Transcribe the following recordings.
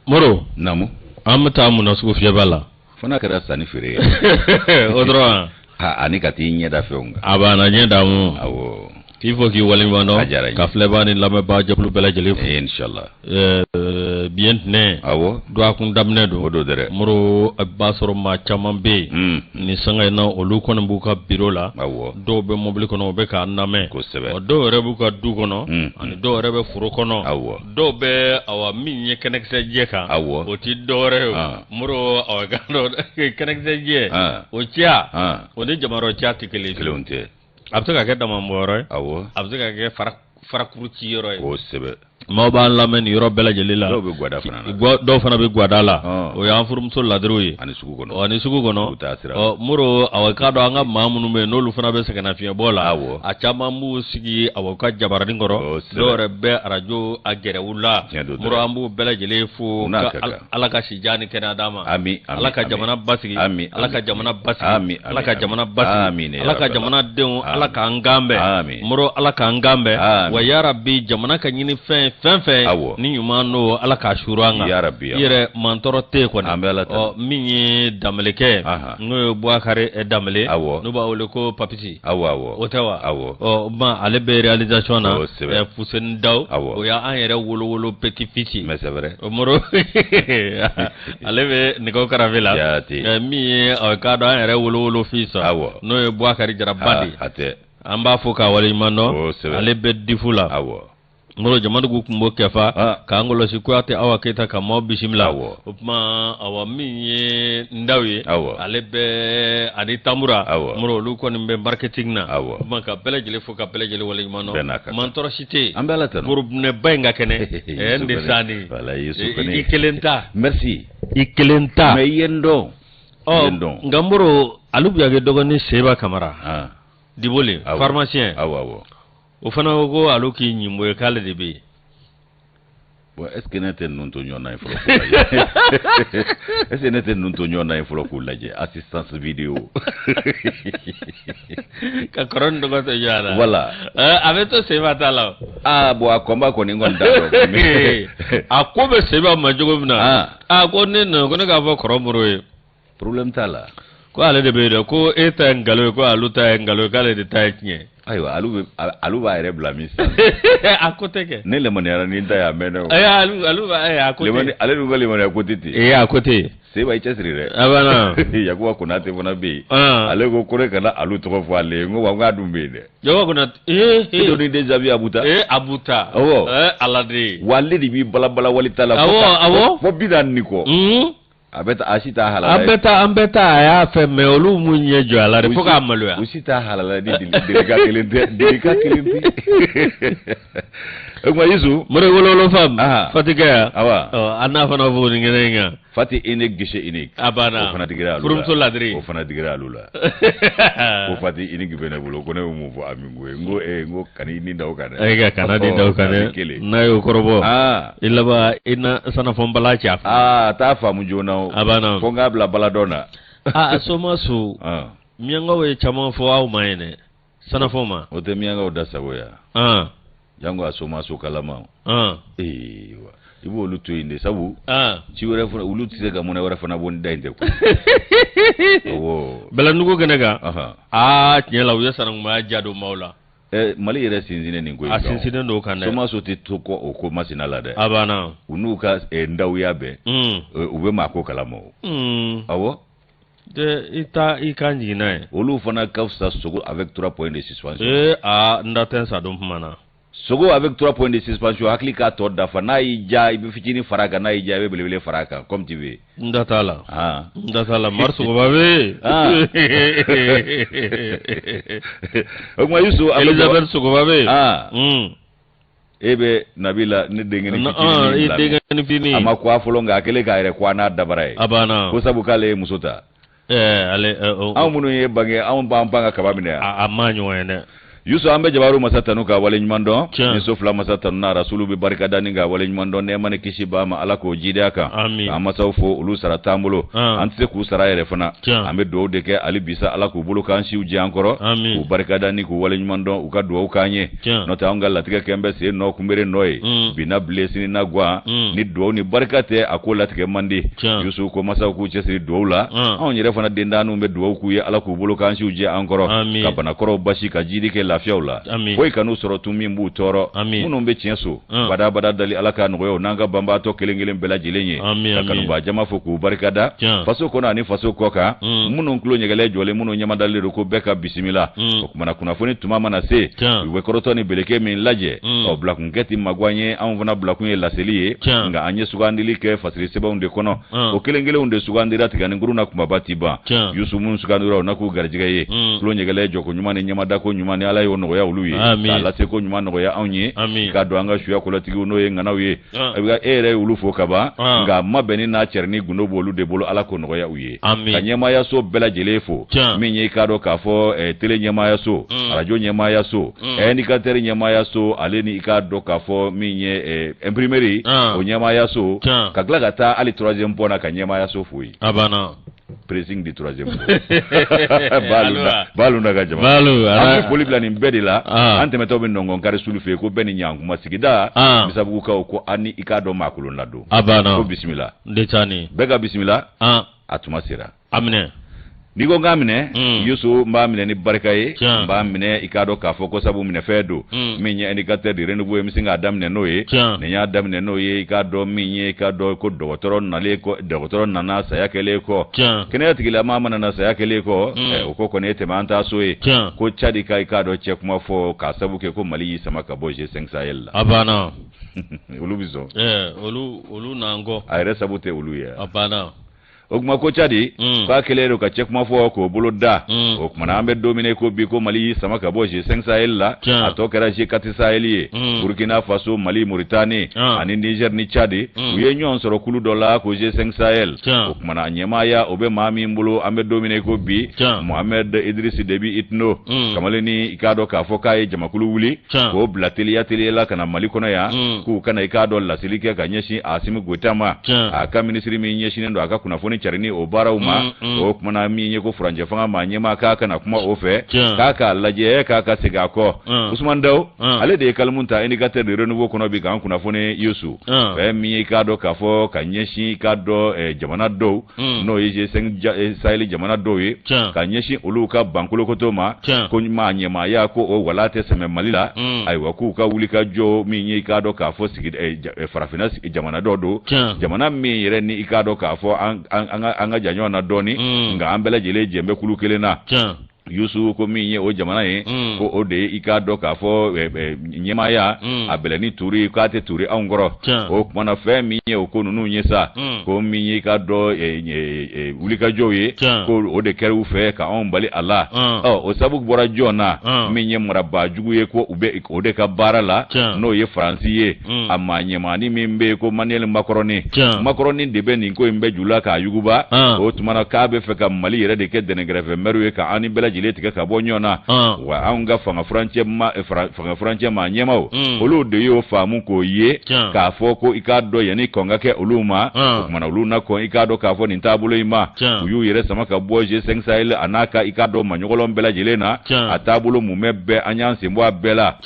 Moro. Naamu. An bɛ taa mun na sugu fiyɛba la? Fo n'a kɛra sanni feere ye. O dɔrɔn. Ani ka t'i ɲɛ da fɛnw kan. A banna ɲɛ damu. Awɔ. K'i fo k'i waleɲuman dɔn. A diyara n ye. Ka filɛbaa ni lamɛnbaa jɛkulu bɛɛ lajɛlen fo. Inshallah. Bi ye ntɛnɛn. Awɔ. Dɔgɔkun daminɛ don. O don dɛrɛ. Moro a b'a sɔrɔ maa caman bɛ yen. Nin sanga in na olu kɔni b'u ka biro la. Awɔ. Dɔw bɛ mobili kɔnɔ u bɛ k'an lamɛn. Kosɛbɛ. Ɔ, dɔw yɛrɛ b'u ka du kɔnɔ. Ani dɔw yɛrɛ bɛ foro kɔnɔ. Awɔ. Dɔw bɛ awa min ye kɛnɛkisɛ jɛ kan. Awɔ. O ti dɔwɛrɛ ye o. Moro awa k'a dɔn kɛnɛkisɛ jɛ. O ciya. O ni jamayɔrɔ ciya tɛ kelen ye. Kelenw tɛ. A bɛ se ka kɛ damabɔyɔrɔ ye. Awɔ. A bɛ se ka kɛ farakuru ci yɔrɔ ye. Kosɛbɛ. Maaw b'an lamɛn nin yɔrɔ bɛɛ lajɛlen la. Dɔw bɛ gwada fana na. Dɔw fana bɛ gwada la. O y'an furumuso ladiriw ye. Ani sugu kɔnɔ. Ani sugu kɔnɔ. U taa sira. Ɔ Moro awa k'a dɔn an ka maa minnu bɛ yen n'olu fana bɛ sɛgɛnnafiɲɛbɔ la. Awɔ. A caman b'u sigi awa u ka jabaranin kɔrɔ. Kosɛbɛ. Dɔw yɛrɛ bɛ arajo a gɛrɛw la. Tiɲɛ don dɛ. Moro an b'u bɛɛ lajɛlen fo. U n'a ka ka kan. Ala ka si jan ni kɛnɛya d'an ma. Ami, ami, Ala ka ami. jamana basigi. Ami, Ala ka ami, jamana basigi. Ami, ami, Ala ka ami. jamana basigi. Ami, Ala ka ya Rabbal jamana denw Ami. Ala k'an kan bɛn. Ami. Moro Ala k'an kan bɛn. Ami. Wa yarabi jamana ka ɲini fɛn fɛn fɛn. Awɔ. Ni ɲuman don Ala k'a suuru an kan. Ya Rabbi, I yɛrɛ mantɔrɔ tɛ yen kɔni. An bɛ Ala tanu. Ɔ min ye Danbɛlɛkɛ. Aha. N'o ye Bubakari Danbɛlɛ. Awɔ. N'u b'a wele ko Papisi. Awɔ, awɔ. O tɛ wa? Awɔ. Ɔ ma ale bɛ réalisation na. Kosɛbɛ. Fuseni Daw. Awɔ. O y'an yɛrɛ wolo petit fils ye. Mais c'est vrai. O Moro ale bɛ nɛgɛw karafe la. Jaati. Min ye k'a dɔn an yɛrɛ wolo fils. Awɔ. N'o ye Bubakari Jaraba de ye. A tɛ. An b'a fo k'a waleɲuman dɔn. Kosɛbɛ. Ale bɛ difu la. Awɔ. Moro Jamadugu kun b'o kɛfa. K'an kɔlɔsi Kuyate Awa Keyita ka maaw bisimila. Awɔ. O tuma awa min ye Ndaw ye. Awɔ. Ale bɛ ani Tambura. Awɔ. Moro olu kɔni bɛ marketing na. Awɔ. O tuma ka bɛɛ lajɛlen fo ka bɛɛ lajɛlen waleɲuman dɔn. Bɛɛ n'a ka kan. Mantɔrɔ si tɛ yen. An bɛ Ala tanu. Gorobinɛba in ka kɛnɛ. N de sani. Voilà, Yusu kɔni. I kelen ta. Merci. I kelen ta. Mais i ye n dɔn. I ye n dɔn. Nka Moro Alu Buyage dɔgɔnin Seba Kamara. Diboli Awɔ. pharmacien. Awɔ, awɔ. O fana ko ko alu k'i ɲinbo ye k'ale de bɛ yen. Bon, est-ce que ne tɛ ninnu to ɲɔgɔn na yen fɔlɔ k'u lajɛ? Est-ce que ne tɛ ninnu to ɲɔgɔn na yen fɔlɔ k'u lajɛ? Assistance vidéo. Ka kɔrɔ ni dɔgɔ to ɲɔgɔn na. Voilà. A bɛ to Seba ta la o. Ah bon, a combat kɔni n kɔni t'a dɔn. A ko bɛ Seba ma cogo min na. A ko ne nana ko ne k'a fɔ kɔrɔ Moro ye. Problème t'a la. Ko ale de bɛ yen dɛ ko e ta ye nkalon ye ko alu ta ye nkalon ye k'ale de ta ye tiɲɛ ye. Ayiwa alu bɛ alu b'a yɛrɛ bila min sisan. A ko tɛ kɛ. Ne lemaniyara ni n ta ye a mɛnna o. Ayi alu alu b'a a ko tɛ. Ale dun ka lemaniya ko tɛ ten. Ee a ko tɛ yen. Seba i cɛsiri dɛ. A banna. Yakuba Konate fana bɛ yen. Ale ko ko ne kana alu tɔgɔ fɔ ale ye n ko wa n k'a dun bɛ yen dɛ. Yakuba Konate ee ee. E dɔnni den Xavier Abuta. Ee Abuta. Awɔ. Ee Ala de. Wa ale de b'i balabala wali ta la. Awɔ awɔ. Fo 40 kɔ. A bɛ taa a si t'a halala An bɛ taa an bɛ taa a y'a fɛ mais olu m'u ɲɛ jɔ a la de fo k'a maloya. U si t'a halala ni Delika kelen tɛ Delika kelen tɛ. O tuma Yusu. Mori wolowolo fam. Fatikɛ ya. Awa. Ɔ an n'a fana fo nin kɛnɛ in kan. Fati Ine Gese Ine. A banna. O fana digira alu la. Furumuso ladiri. O fana digira alu la. Ko Fati Ine bɛ ne bolo ko ne bɛ mun fɔ Ami ko ye n ko ee n ko kana i ni da o kan dɛ. E ka kana ni da o kan dɛ. N'a y'o kɔrɔbɔ. I laban i na sanafɔn bala ci a fɛ. Aa a t'a faamu joona o. A banna. Fo n k'a bila baladɔn na. Aa soma so. Miyankaw ye caman fɔ aw ma yen dɛ. Sanafɔn ma. O tɛ miyankaw da sago ya. Jango a soma so kalama. Ee wa. I b'olu to yen de sabu. Ci wɛrɛ fana olu tɛ se ka mɔnɛ wɛrɛ fana bɔ ni da in tɛ koyi. Awɔ. Bɛlɛnugu kɛnɛ kan. Aa tiɲɛ la u ye sanankunmaya ja don maaw la. Mali yɛrɛ sinsinnen nin ko in kan. A sinsinnen don o kan dɛ. Somaso tɛ to kɔ o ko masina la dɛ. A banna. U n'u ka ndawuya bɛɛ. U bɛ maa ko kalama o. Awɔ. I ta i kan jiginna ye. Olu fana ka fisa sogo avec 3 points de suspension. Ee aa n da tɛ n sa don kuma na. Sogo avec 3 points de suspension hakili k'a tɔ dafa n'a y'i diya i bɛ fitinin fara a kan n'a y'i diya i bɛ belebele fara a kan comme tu veux. N da t'a la. N da t'a la Mari Sogoba bɛ yen. O tuma Yusu. Elizabeth Sogoba bɛ yen. E bɛ Nabila ne denkɛnin fitinin i denkɛnin fitinin. A ma ko a fɔlɔ nka a kɛlen k'a yɛrɛ ko a n'a dabara ye. A banna. Ko sabu k'ale ye muso ta. Ale. Anw minnu ye bange anw b'an pan ka kaba minɛ yan. A ma ɲɔgɔn ye dɛ. Yusu, an bɛ jabaru masa tanu ka waleɲuman dɔn. Ni so fila masa tanu na, rasulu bɛ barika da ni ka waleɲuman dɔn. Nɛɛma ni kisi b'a ma, Ala k'o jidi a kan. K'an masaw fo, olu sara t'an bolo, an tɛ se k'u sara yɛrɛ fana. An bɛ dugawu de kɛ hali bisa, Ala k'u bolo k'an siw jɛ an kɔrɔ, k'u barika da ni k'u waleɲuman dɔn, u ka dugawu k'an ye. N'o tɛ, anw ka latigɛ kɛn bɛ sen nɔ kunbere nɔ ye, bi na bilen, sini na gan. Ni dugawu ni barika tɛ, a ko latigɛ man di. Yusu, ko masaw k'u cɛsiri dugawu la. Anw yɛrɛ fana dendaninw bɛ dugawu k'u ye, Ala k'u bolo k'an siw jɛ an kɔrɔ, ka banakɔrɔw basi, ka jidi kɛ lafiyaw la, foyi kan'u sɔrɔ tun min b'u tɔɔrɔ. Minnu bɛ tiɲɛ so badabada dali, Ala k'a nɔgɔya u n'an ka banbaatɔ kelen kelen bɛɛ lajɛlen ye. Ka kanubaa jama fo k'u barikada, faso kɔnɔ ani faso kɔ kan, minnu tulo ɲɛgɛlɛ jɔlen, minnu ɲɛmadalen don, ko bɛɛ ka bisimila. O kumana, kunnafoni tuma mana se, u bɛ kɔrɔtɔ ni beleke min lajɛ, ɔ bilakunkɛ tɛ magwan ye. Anw fana bilakun ye laseli ye, nka an ye sugandili kɛ fasiri sɛbɛnw de kɔnɔ. O kelen kelenw de sugandira tiganikuru na, kumaba ti ban. Yusu, minnu sugandira, o na k'u garijɛgɛ ye. Tulo ɲɛgɛlɛ jɔko ɲuman ni ɲɛmadako ɲuman ni Ala y'o nɔgɔya olu ye, k'a lase ko ɲuman nɔgɔya anw ye. K'a dɔn an ka suya kɔlɔtigiw, n'o ye ŋanaw ye, e yɛrɛ ye olu fo ka ban, nka mabɛnni n'a cɛrinni gundo b'olu de bolo, Ala k'o nɔgɔya u ye. Ka ɲɛmaayaso bɛɛ lajɛlen fo, min ye i k'a dɔn k'a fɔ tele ɲɛmaayaso, arajo ɲɛmaayaso, indicateur ɲɛmaayaso, ale ni i k'a dɔn k'a fɔ min ye imprimerie o ɲɛmaayaso, ka tila ka taa hali troisième pont na ka ɲɛmaayaso fo yen. A banna. Pressing du troisième pont, Baalu n'a ka jama, an bɛ foli bila nin bɛɛ de la. An tɛmɛtɔ bɛ nɔngɔn kari sulu fɛ yen, ko bɛɛ ni ɲankuma. Sigida Misabugukaw ko an ni i k'a dɔn maakolon ladon. A banna. Ko bisimila. Bɛɛ ka bisimila, a tuma sera. A minɛ. N'i ko n k'a minɛ, Yusu, n b'a minɛ ni barika ye. N b'a minɛ, i k'a dɔn k'a fɔ ko sabu minɛfɛn don. Min ye indicateur du renouveau ye, n bɛ sin k'a daminɛ n'o ye. Nin y'a daminɛ n'o ye, i k'a dɔn min ye, i k'a dɔn ko dɔgɔtɔrɔ nalen kɔ, dɔgɔtɔrɔ nana saya kɛlen kɔ, kɛnɛya tigilamaa mana na saya kɛlen kɔ, o ko kɔni ye tɛmɛ an taa so ye. Ko Cadi ka i k'a dɔn cɛ kuma fɔ k'a sabu kɛ ko Mali y'i sama ka bɔ G5 Sahel la. A banna. Olu bɛ sɔn. Olu n'an kɔ. A yɛrɛ sabu tɛ olu ye. A banna. O tuma ko Cadi k'a kɛlen don ka cɛ kuma fɔ k'o bolo da. O tuma an bɛ don min ko bi, ko Mali y'i sama ka bɔ G5 Sahel la, a tɔ kɛra G4 Sahel ye. Burukina Faso, Mali, Moritani ani Niger ni Cadi, u ye ɲɔgɔn sɔrɔ kulu dɔ la ko G5 Sahel. O tuma na ɲɛmaaya o bɛ maa min bolo an bɛ don min ko bi, Mohamed Idriss Déby Itno, kamalen ni i k'a dɔn k'a fɔ k'a ye jamakulu wuli k'o bila teliya teliya la ka na Mali kɔnɔ yan, k'u kana i k'a dɔn laseli kɛ ka ɲɛsin Asimi Goyita ma, a ka minisiri min ɲɛsinnen don a ka kunnafoni carinni o baaraw ma. O kumana min ye ko furancɛ fanga maa ɲɛmaa, k'a kana kuma o fɛ, k'a k'a lajɛ, k'a ka segin a kɔ. Usman Daw, ale de ye kalimu ta indicateur de renouveau kɔnɔ bi k'an kunnafoni. Yusu, fɛn min ye i k'a dɔn k'a fɔ ka ɲɛsin i k'a dɔn jamana dɔw, n'o ye G5 Sahel jamana dɔw ye, ka ɲɛsin olu ka bankolokoto ma, ko maa ɲɛmaaya ko o wala tɛ sɛmɛ Mali la. Ayiwa, k'u ka wuli ka jɔ min ye i k'a dɔn k'a fɔ sigi farafinna jamana dɔ don, jamana min yɛrɛ ni i k'a dɔn k'a fɔ an ka jan ɲɔgɔn na dɔɔni, nka an bɛɛ lajɛlen jɛ bɛ kulu kelen na. Yusu, ko min ye o jamana ye, ko o de ye i k'a dɔn k'a fɔ ɲɛmaaya a bɛlɛni turi k'a tɛ turi anw kɔrɔ. O kumana fɛn min ye o ko ninnu ye sa, ko min ye i k'a dɔn wulikajɔw ye, ko o de kɛra u fɛ ka anw bali a la. Ɔ o sabu bɔra jɔn na? Min ye marabaa jugu ye, ko u bɛ o de ka baara la, n'o ye Faransi ye. A maa ɲɛmaani min bɛ yen ko Emmanuel Macron, Macron de bɛ nin ko in bɛɛ ju la k'a yuguba. O tuma na k'a bɛ fɛ ka Mali yɛrɛ de kɛ dɛnɛnkɛrɛfɛ mɛriw ye, ka an ni bɛɛ lajɛlen tigɛ ka bɔ ɲɔgɔn na. Wa anw ka fanga furancɛ maa ɲɛmaaw, olu de y'o faamu k'o ye k'a fɔ ko i k'a dɔn yanni kɔn ka kɛ olu ma. O tuma na olu na kɔn i k'a dɔn k'a fɔ nin taabolo in ma, u y'u yɛrɛ sama ka bɔ G5 Sahel a n'a ka i k'a dɔn maɲɔgɔlɔn bɛɛ lajɛlen na. A taabolo mumɛ bɛɛ, an y'an sen bɔ a bɛɛ la.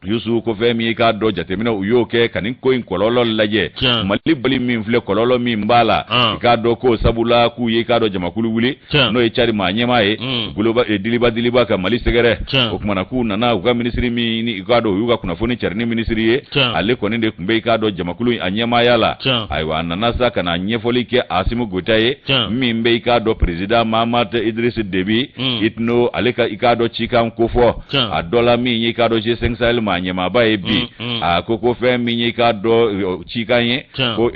Yusu, ko fɛn min i k'a dɔn jateminɛ u y'o kɛ ka nin ko in kɔlɔlɔ lajɛ, Mali bali min filɛ, kɔlɔlɔ min b'a la, i k'a dɔn ko sabula k'u ye i k'a dɔn jamakulu wuli, n'o ye Cadi maa ɲɛmaa ye, goloba diliba diliba ka Mali sɛgɛrɛ. O kumana k'u nana u ka minisiri min ni i k'a dɔn u y'u ka kunnafoni carinni minisiri ye, ale kɔni de tun bɛ i k'a dɔn jamakulu a ɲɛmaaya la. Ayiwa, a nana sa ka na ɲɛfɔli kɛ Asimi Goyita ye, min bɛ i k'a dɔn président Mahamat Idriss Déby Itno, ale ka i k'a dɔn cikan kofɔ a dɔ la, min ye i k'a dɔn G5 Sahel maa maa ɲɛmaaba ye bi, a ko ko fɛn min ye i k'a dɔn cikan ye, ko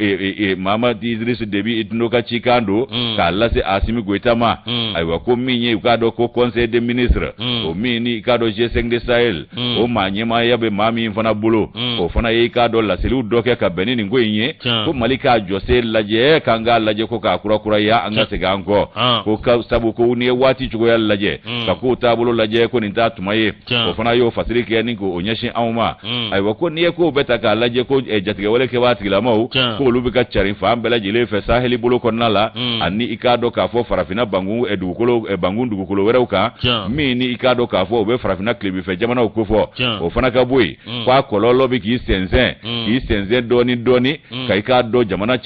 Mahamat Idriss Déby Itno ka cikan don k'a lase Assimi Goïta ma. Ayiwa, ko min ye u k'a dɔn ko conseil des ministres, o min ni i k'a dɔn G5 de Sahel, o maa ɲɛmaaya bɛ maa min fana bolo, o fana ye i k'a dɔn laseliw dɔ kɛ ka bɛn ni nin ko in ye, ko Mali k'a jɔsen lajɛ, k'an k'a lajɛ ko k'a kurakuraya, an ka segin an kɔ, ko sabu ko n'i ye waati cogoya lajɛ, ka kow taabolo lajɛ, ko nin t'a tuma ye. O fana y'o fasiri kɛ ni k'o ɲɛsin anw ma. Ayiwa, ko n'i ye kow bɛɛ ta k'a lajɛ, ko jatigɛwale kɛbaa tigilamaw, k'olu bɛ ka carin fan bɛɛ lajɛlen fɛ saheli bolo kɔnɔna la, ani i k'a dɔn k'a fɔ farafinna bangun dugukolo bangun dugukolo wɛrɛw kan, min ni i k'a dɔn k'a fɔ u bɛ farafinna tilebinfɛ jamanaw kofɔ. O fana ka bɔ yen, k'a kɔlɔlɔ bɛ k'i sɛnsɛn, k'i sɛnsɛn dɔɔni dɔɔni, ka i k'a dɔn jamana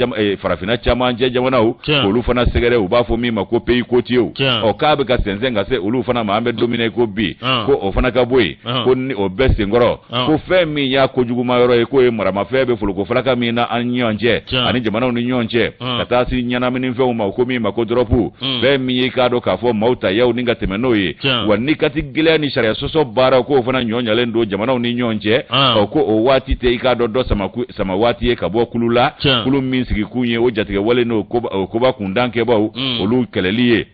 farafinna camancɛ jamanaw, k'olu fana sɛgɛrɛ, u b'a fɔ min ma ko pays côtiers. Ɔ, k'a bɛ ka sɛnsɛn ka se olu fana ma, an bɛ don min na i ko bi. Ko o fana ka bɔ yen, ko ni o bɛɛ senkɔrɔ, ko fɛn min y'a kojuguma yɔrɔ ye, k'o ye maramafɛn bɛ foloko falaka min na an ni ɲɔgɔn cɛ ani jamanaw ni ɲɔgɔn cɛ, ka taa se ɲɛnaminifɛnw ma, ko min ma ko drogue, fɛn min ye i k'a dɔn k'a fɔ maaw tayaw ni ka tɛmɛ n'o ye, wa ni kati gɛlɛya ni sariya sɔsɔ baaraw, k'o fana ɲɔ ɲalen don jamanaw ni ɲɔgɔn cɛ. Ɔ, ko o waati tɛ i k'a dɔn dɔ sama waati ye ka bɔ kulu la, kulu min sigikun ye o jatigɛwale n'o koba kundan kɛbaw, olu kɛlɛli ye.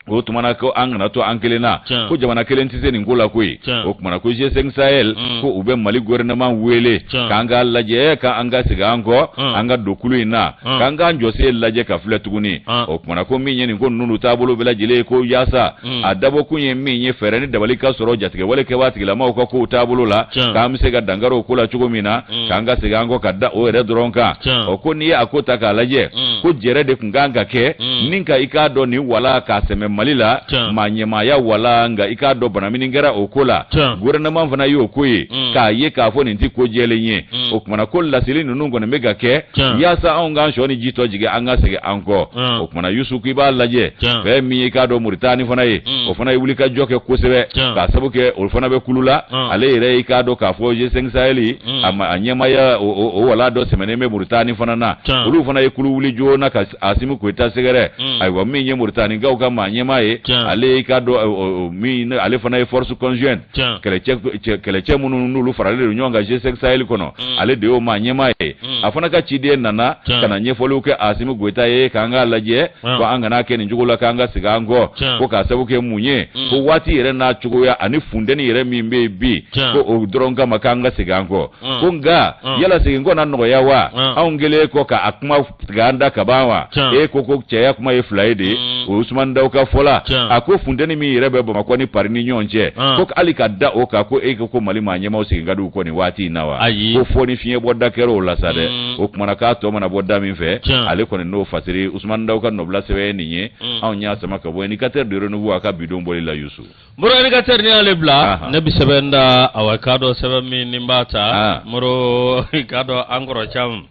O tuma na ko an kana to an kelen na, ko jamana kelen tɛ se nin ko la koyi. O tuma na ko G5 Sahel, ko u bɛ Mali gouvernement wele k'an k'a lajɛ, k'an ka segin an kɔ, an ka don kulu in na, k'an k'an jɔsen lajɛ ka filɛ tuguni. O tuma na ko min ye nin ko ninnu taabolo bɛɛ lajɛlen ye, ko yaasa a dabɔkun ye min ye, fɛɛrɛ ni dabali ka sɔrɔ jatigɛwale kɛbaa tigilamaw ka kow taabolo la, k'an bɛ se ka dankari o ko la cogo min na, k'an ka segin an kɔ ka da o yɛrɛ dɔrɔn kan. Ɔ, ko n'i ye a ko ta k'a lajɛ, ko jɛrɛ de tun kan ka kɛ ni ka i k'a dɔn nin wala k'a sɛmɛ Mali la maa ɲɛmaaya wala, nka i k'a dɔn banamini kɛra o ko la. Gouvernement fana y'o ko ye k'a ye k'a fɔ nin tɛ ko jɛlen ye. O kumana ko laseli ninnu kɔni bɛ ka kɛ yaasa anw k'an sɔ ni ji tɔ jigin, an ka segin an kɔ. O kumana Yusu, k'i b'a lajɛ, fɛn min ye i k'a dɔn Muritani fana ye, o fana ye wulikajɔ kɛ kosɛbɛ, k'a sabu kɛ o fana bɛ kulu la. Ale yɛrɛ, i k'a dɔn k'a fɔ G5 Sahel, a ma a ɲɛmaaya o wala dɔ sɛmɛnen bɛ Muritani fana na. Olu fana ye kulu wuli joona ka Asimi Goyita sɛgɛrɛ. Ayiwa, min ye Muritanikaw ka maa ɲɛmaa ye, ale i k'a dɔn min ale fana ye force conjointe, kɛlɛcɛ minnu n'olu faralen don ɲɔgɔn kan G5 Sahel kɔnɔ, ale de y'o maa ɲɛmaa ye. A fana ka ciden nana ka na ɲɛfɔliw kɛ Asimi Goyita ye, k'an k'a lajɛ ko an kana kɛ nin cogo la, k'an ka segin an kɔ, ko k'a sababu kɛ mun ye, ko waati yɛrɛ n'a cogoya ani funteni yɛrɛ min bɛ yen bi, ko o dɔrɔn kama k'an ka segin an kɔ. Ko nka yala segin kɔ na nɔgɔya wa? Anw kɛlen kɔ k'a kuma tigɛ an da ka ban wa? E ko ko cɛya kuma ye fila ye de. O Usumani Daw ka fɔ la, a ko funteni min yɛrɛ bɛ Bamakɔ ni Paris ni ɲɔgɔn cɛ, ko hali ka da o kan, ko e ko ko Mali maa ɲɛmaaw segin ka di u kɔ nin waati in na wa? Ko fɔ ni fiɲɛ bɔ da kɛra o la sa dɛ. O kumana k'a tɔ mana bɔ da min fɛ, ale kɔni n'o fasiri. Usumani Daw ka nɔbila sɛbɛn ye nin ye, anw y'a sama ka bɔ Indicateur de Renouveau a ka bidon bɔli la, Yusu. Moro, Indicateur ni y'ale bila, ne bɛ sɛbɛn da. Awa, k'a dɔn sɛbɛn min ni b'a ta, Moro, k'a dɔn an kɔrɔ caman,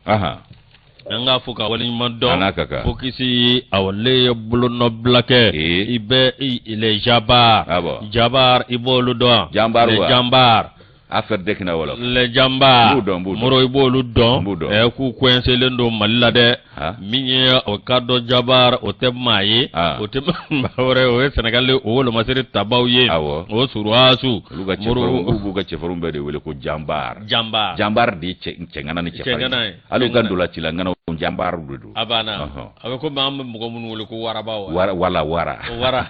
an k'a fɔ ka waleɲuman dɔn focus. Awɔ, le ye bolonɔbila kɛ. I bɛ les Jabar, Jabar, i b'olu dɔn? Jambar. Les Jambar. Affaire dɛkina wala. Les Jambar, Moro, i b'olu dɔn? K'u coincélen don Mali la dɛ. Min ye o ka dɔn Jabar, o tɛ maa ye, o tɛ maa wɛrɛ, o ye Senegali o wolomasiri tabaw ye, o suruwasu. Olu ka cɛfarinw, b'u ka cɛfarinw bɛɛ de wele ko Jambar. Jambar. Jambar de ye cɛŋana ni cɛfarin ye. Hali u ka ntolacila ŋanaw, Jambar de don. A banna. A bɛ komi an bɛ mɔgɔ minnu wele ko waraba wa. Wala wara. Wara.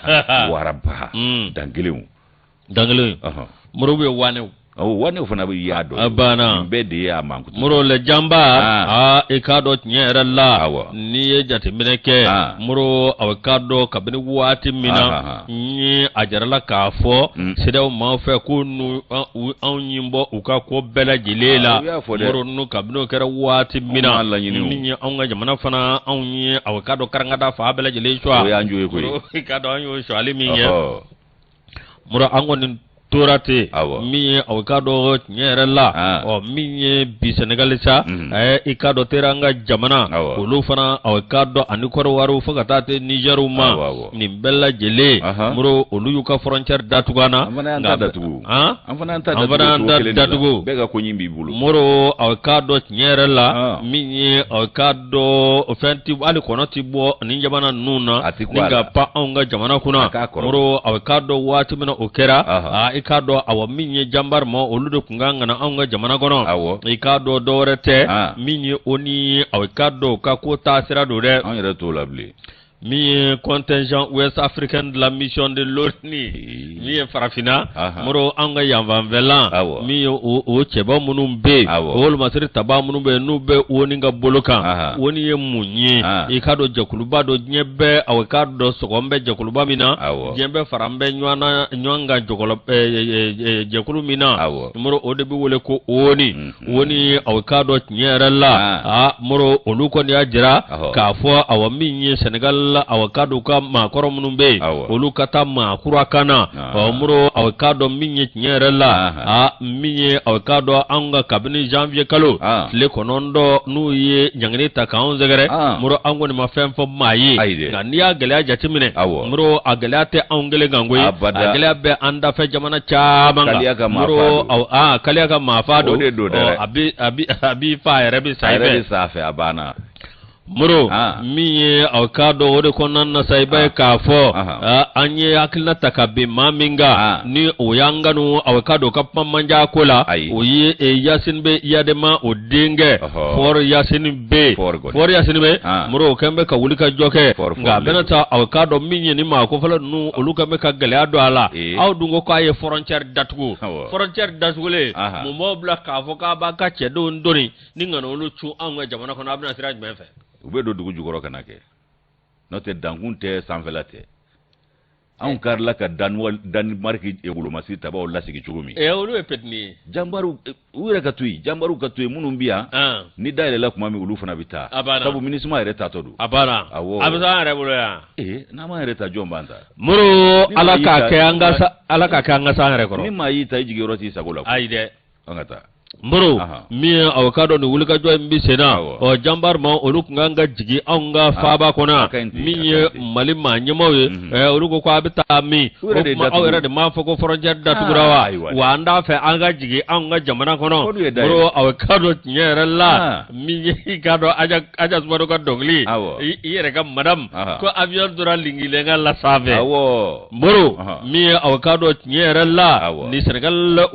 Waraba. Dankelenw. Dankelenw. Moro bɛ wanew. Wanew fana bɛ y'a dɔn. A banna. Nin bɛɛ de y'a mankutu. Moro, le Jambar, aa, i k'a dɔn tiɲɛ yɛrɛ la, n'i ye jateminɛ kɛ, Moro, a k'a dɔn kabini waati min na ni a jarala k'a fɔ CEDEAO maaw fɛ ko n'u anw ɲi bɔ u ka ko bɛɛ lajɛlen la, Moro, ninnu kabini o kɛra waati min na, min ye anw ka jamana fana, anw ye a k'a dɔn karankada fan bɛɛ lajɛlen suwa. O y'an jo ye koyi. I k'a dɔn an y'o suwali min kɛ, Moro, an kɔni tora ten. Min ye aw k'a dɔn tiɲɛ yɛrɛ la, ɔ, min ye bi Senegali sa, i k'a dɔn teri an ka jamana olu fana, aw k'a dɔn ani Kɔrɔwari fo ka taa te Nizɛriw ma, nin bɛɛ lajɛlen, Moro, olu y'u ka frontière datugu an na. An fana y'an ta datugu. An fana y'an ta datugu. Bɛɛ ka ko ɲin b'i bolo. Moro, aw k'a dɔn tiɲɛ yɛrɛ la, min ye aw k'a dɔn fɛn ti, hali kɔnɔ ti bɔ nin jamana ninnu na ni ka pan anw ka jamana kunna. Moro, aw k'a dɔn waati min na o kɛra, i k'a dɔn awa min ye janbar ma olu de tun kan ka na anw ka jamana kɔnɔ i k'a dɔn dɔwɛrɛ tɛ min ye ONU ye aw k'a dɔn u ka ko taasira don dɛ. An yɛrɛ t'o la bilen. Min ye contingent ouest africain de la mission de l'ONU min ye farafinna moro an ka yanfanfɛla min ye o cɛba minnu bɛ yen o wolomasiri tabaa minnu bɛ yen n'u bɛ ONU ka bolo kan. ONU ye mun ye? I k'a dɔn jɛkuluba dɔ diɲɛ bɛɛ aw k'a dɔn sɔgɔn bɛ jɛkuluba min na, diɲɛ bɛɛ fara bɛ ɲɔgɔn na ɲɔgɔn kan jɛkulu min na, moro o de bɛ wele ko ONU. ONU aw k'a dɔn tiɲɛ yɛrɛ la aa moro olu kɔni y'a jira k'a fɔ awa min ye Senegal la aw k'a dɔn u ka maakɔrɔ minnu bɛ yen olu ka taa maa kura ka na. Ɔ moro aw k'a dɔn min ye tiɲɛ yɛrɛ la aa min ye aw k'a dɔn anw ka kabini janvier kalo tile 9 n'u ye ɲangini ta k'anw sɛgɛrɛ, moro an kɔni ma fɛn fɔ maa ye. Nka n'i y'a gɛlɛya jateminɛ, moro a gɛlɛya tɛ anw kelen kan koyi, a gɛlɛya bɛ an dafɛ jamana caman kan. Moro kaliya ka maafa don, a b'i fa a yɛrɛ bɛ sa i fɛ, a banna. Moro min ye aw k'a dɔn o de kɔnɔna na sa i b'a ye k'a fɔ an ye hakilina ta ka bin maa min kan ni o y'an kanu aw k'a dɔn ka kuma man ca ko la, o ye Yasini Bey Iyadema o denkɛ Fɔri Yasini Bey. Fɔri Yasini Bey moro o kɛn bɛ ka wuli ka jɔ kɛ, nka a bɛna taa aw k'a dɔn min ye ni maa kofɔlɔ ninnu olu kɛn bɛ ka gɛlɛya don a la. Aw dun ko k'a ye frontière datugu, frontière datugulen mun b'aw bila k'a fɔ k'a b'a ka cɛdenw doni ni ka olu cun anw ka jamana kɔnɔ? A bɛna sira jumɛn fɛ? U bɛ don dugu jukɔrɔ ka na kɛ, n'o tɛ dankun tɛ sanfɛla tɛ. Anw karila ka Danemark wolomasiri tabaw lasigi cogo min. Olu ye petini ye. Janbariw u yɛrɛ ka to yen, janbariw ka to yen minnu bɛ yan. Ni da yɛlɛla tuma min olu fana bɛ taa. A banna. Sabu MINUSMA yɛrɛ taatɔ don. A banna. Awɔ. A bɛ se an yɛrɛ bolo yan. N'an m'an yɛrɛ ta jɔn b'an ta? Moro ala k'a kɛ an ka ala k'a kɛ an ka s'an yɛrɛ kɔrɔ. Ni maa y'i ta i jigiyɔrɔ t'i sago la. Ayi dɛ. An ka taa. Moro min ye aw k'a dɔn nin wulikajɔ in bɛ sen na, ɔ janbar ma olu tun kan ka jigin anw ka faaba kɔnɔ min ye Mali maa ɲɛmaaw ye, olu ko a bɛ taa min? O tuma aw yɛrɛ de m'a fɔ ko frontière datugura wa? Wa an t'a fɛ an ka jigin anw ka jamana kɔnɔ. Moro aw k'a dɔn tiɲɛ yɛrɛ la min ye i k'a dɔn Aja Sumano ka dɔnkili i yɛrɛ ka madame ko avion tora lingilenka la sanfɛ. Moro min ye aw k'a dɔn tiɲɛ yɛrɛ la ni Senegal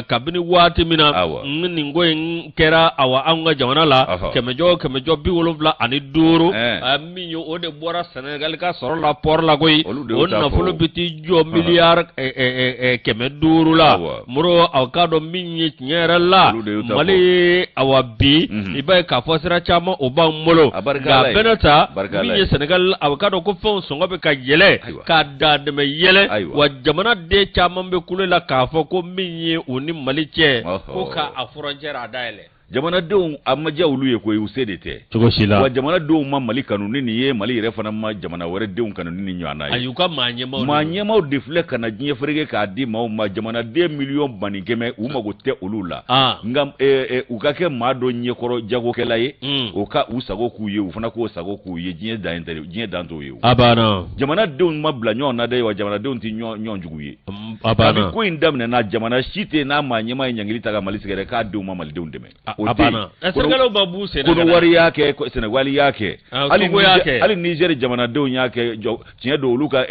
kabini waati min na nin ko in kɛra awa anw ka jamana la kɛmɛjɔ kɛmɛjɔ 75 min ye o de bɔra Senegal ka sɔrɔ la port la koyi, o nafolo bɛ t'i jɔ miliyari 500 la. Moro aw k'a dɔn min ye tiɲɛ yɛrɛ la Mali awa bi i b'a ye k'a fɔ sira caman o b'an bolo, nka a bɛna ta min ye Senegal aw k'a dɔn ko fɛnw sɔngɔ bɛ ka yɛlɛ k'a dan dɛmɛ yɛlɛ, wa jamanaden caman bɛ kule la k'a fɔ ko min ye u ni Mali cɛ ko k'a frontière a dayɛlɛ. Jamanadenw a ma diya olu ye koyi, u se de tɛ cogo si la. Wa jamanadenw ma Mali kanu ni nin ye, Mali yɛrɛ fana ma jamana wɛrɛ denw kanu ni nin ɲɔgɔnna ye. Ayi, u ka maa ɲɛmaaw maa ɲɛmaaw de filɛ ka na diɲɛ fereke k'a di maaw ma. Jamanaden 100 miliyɔn u mago tɛ olu la, nka u ka kɛ maa dɔ ɲɛkɔrɔ jagokɛla ye, o ka u sago k'u ye, u fana k'o sago k'u ye. Diɲɛ dan tɛ, diɲɛ dan t'o ye. A banna. Jamanadenw ma bila ɲɔgɔn na dɛ, wa jamanadenw tɛ ɲɔgɔn jugu ye. A banna. Kabi ko in daminɛna, jamana si tɛ n'a maa ɲɛmaa ye ɲangili ta ka Mali sɛgɛrɛ k'a denw ma Malidenw dɛmɛ. O tɛ yen. Sénégalais ma b'u sen na. Kɔnɔwari y'a kɛ, Sénégal y'a kɛ, hali Niger jamanadenw y'a kɛ. Tiɲɛ don, olu ka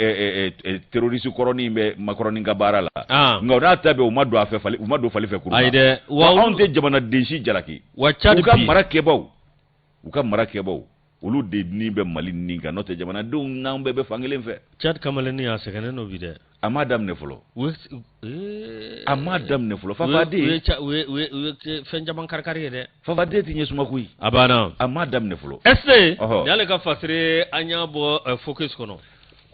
terroriste kɔrɔnin bɛ Macron ka baara la, nka o n'a ta bɛɛ u ma don a fɛ fali, u ma don fali fɛ kuru. Ayi dɛ. Wa anw tɛ jamanaden si jalaki. Wa Tchad u ka mara kɛbaw, u ka mara kɛbaw, olu de ni bɛ Mali nin kan, n'o tɛ jamanadenw n'an bɛɛ bɛ fankelen fɛ. Tchad kamalennin a sɛgɛnnen don bi dɛ. A m'a daminɛ fɔlɔ. A m'a daminɛ fɔlɔ. Fafaden. U ye fɛn caman kari-kari ye dɛ. Fafaden tɛ ɲɛ suma koyi. A banna. A m'a daminɛ fɔlɔ. Est ce que nin y'ale ka fasiri an y'a bɔ Focus kɔnɔ.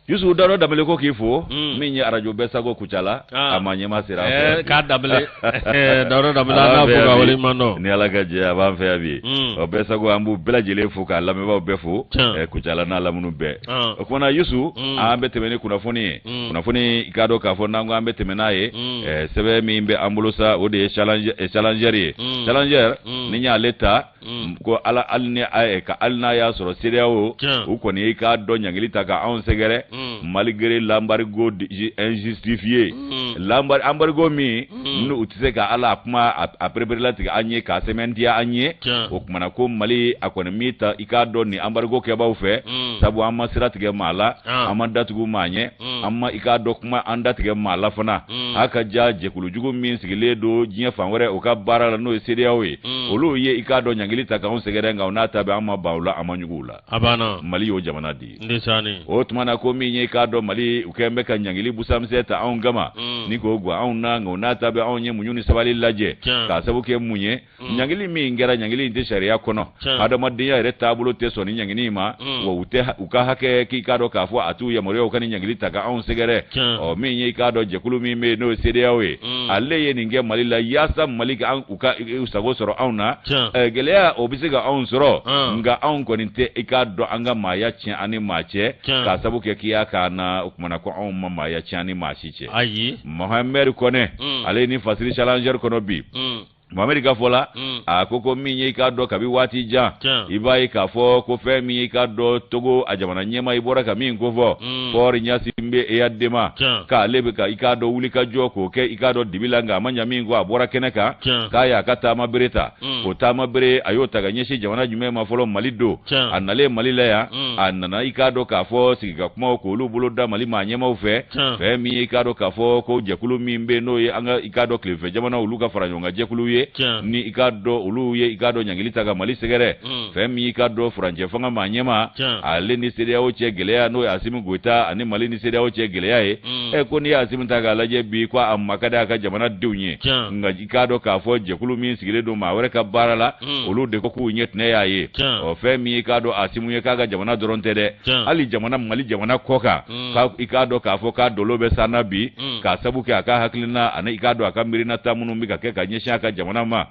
Yusufu Dawuda Danbele ko k'i fo min ye arajo bɛɛ sago Kucala, a ma ɲɛma sera an fɛ. K'a Danbele Dawuda Danbele an n'a fo k'a waleɲuman dɔn. Ni Ala ka jɛ a b'an fɛ yan bi. Ɔ bɛɛ sago an b'u bɛɛ lajɛlen fo k'a lamɛnbaaw bɛɛ fo Kucala n'a lamini bɛɛ. O kumana Yusu, an bɛ tɛmɛ ni kunnafoni ye. Kunnafoni i k'a dɔn k'a fɔ n'an ko an bɛ tɛmɛ n'a ye, sɛbɛn min bɛ an bolo sa, o de ye Challenger ye. Challenger ni n y'ale ta, ko ala hali ni ka hali n'a y'a sɔrɔ CEDEAO u kɔni i k'a dɔn ɲangili ta ka anw sɛgɛrɛ. Malgré l'embargo injustifié, l'embargo min n'u tɛ se ka ala kuma a pereperelatigɛ an ye, k'a sɛmɛntiya an ye. O kumana ko Mali a kɔni min ta, i k'a dɔn nin embargo kɛbaw fɛ, sabu an ma sira tigɛ maa la, an ma datugu maa ɲɛ, an ma i k'a dɔn kuma an datigɛ maa la fana. A ka ja jɛkulujugu min sigilen don diɲɛ fan wɛrɛ, o ka baara la, n'o ye CEDEAO ye, olu ye i k'a dɔn ɲangili ta k'anw sɛgɛrɛ, nka o n'a ta bɛɛ, an ma ban u la, an ma ɲugu u la. A banna. Mali y'o jamana de ye. O tuma na ko min ye i k'a dɔn Mali, u kɛlen bɛ ka ɲangili busamisɛn ta anw kama ni k'o gwan anw na, nka o n'a ta bɛɛ, anw ye muɲu ni sabali lajɛ. K'a sabu kɛ mun ye? Ɲangili min kɛra, ɲangili in tɛ sariya kɔnɔ, adamadenya yɛrɛ taabolo tɛ sɔn ni ɲangili in ma, wa u tɛ u ka hakɛ k'i k'a dɔn k'a fɔ a t'u yamaruya u ka nin ɲangili ta ka anw sɛgɛrɛ. Ɔ min ye i k'a dɔn jɛkulu min bɛ yen, n'o ye CEDEAO ye, ale ye nin kɛ Mali la yaasa Mali ka u ka u sago sɔrɔ anw na. Gɛlɛya o bɛ se ka anw sɔrɔ, nka anw kɔni tɛ i k'a dɔn an ka maaya tiɲɛ an ni maa cɛ, k'a sabu kɛ k'i y'a k'an na. O kumana ko anw ma maaya tiɲɛ an ni maa si cɛ. Ayi. Mohamed Kɔnɛ, ale ye nin fasiri Challenger kɔnɔ bi. Mohamed ka fɔ la, a ko min ye i k'a dɔn kabi waati jan, i b'a ye k'a fɔ ko fɛn min ye i k'a dɔn Togo a jamana ɲɛmaa, i bɔra ka min kofɔ, Faure Gnassingbé Eyadema, k'ale bɛ ka i k'a dɔn wuli ka jɔ k'o kɛ i k'a dɔn dibi la, nka a ma ɲa min kɔ, a bɔra kɛnɛ kan k'a y'a ka taama bere ta. O taama bere, a y'o ta ka ɲɛsin jamana jumɛn ma fɔlɔ? Mali don. A nalen Mali la yan, a nana i k'a dɔn k'a fɔ sigi ka kumaw k'olu bolo da Mali maa ɲɛmaaw fɛ. Fɛn min ye i k'a dɔn k'a fɔ ko jɛkulu min bɛ yen, n'o ye an ka i k'a dɔn tilefɛ jamana olu ka fara ɲɔgɔn kan jɛkulu ye, ni i k'a dɔn olu ye i k'a dɔn ɲangili ta ka Mali sɛgɛrɛ. Fɛn min i k'a dɔn furancɛ fanga maa ɲɛmaa, ale ni CEDEAO cɛ gɛlɛya, n'o ye Asimi Goyita ani Mali ni CEDEAO cɛ gɛlɛya ye. Ɛ ko n'i ye Asimi ta k'a lajɛ bi, ko a ma ka di a ka jamana denw ye, nka i k'a dɔn k'a fɔ jɛkulu min sigilen don maa wɛrɛ ka baara la, olu de ko k'u ɲɛ tɛnɛ y'a ye. Ɔ fɛn min i k'a dɔn Asimi ye, k'a ka jamana dɔrɔn tɛ dɛ, hali jamana Mali jamana kɔ kan, i k'a dɔn k'a fɔ k'a dolo bɛ san na bi, k'a sabu kɛ a ka hakilina ani i k'a dɔn a ka miirinata minnu bɛ ka kɛ ka ɲɛsin a ka jamana ma.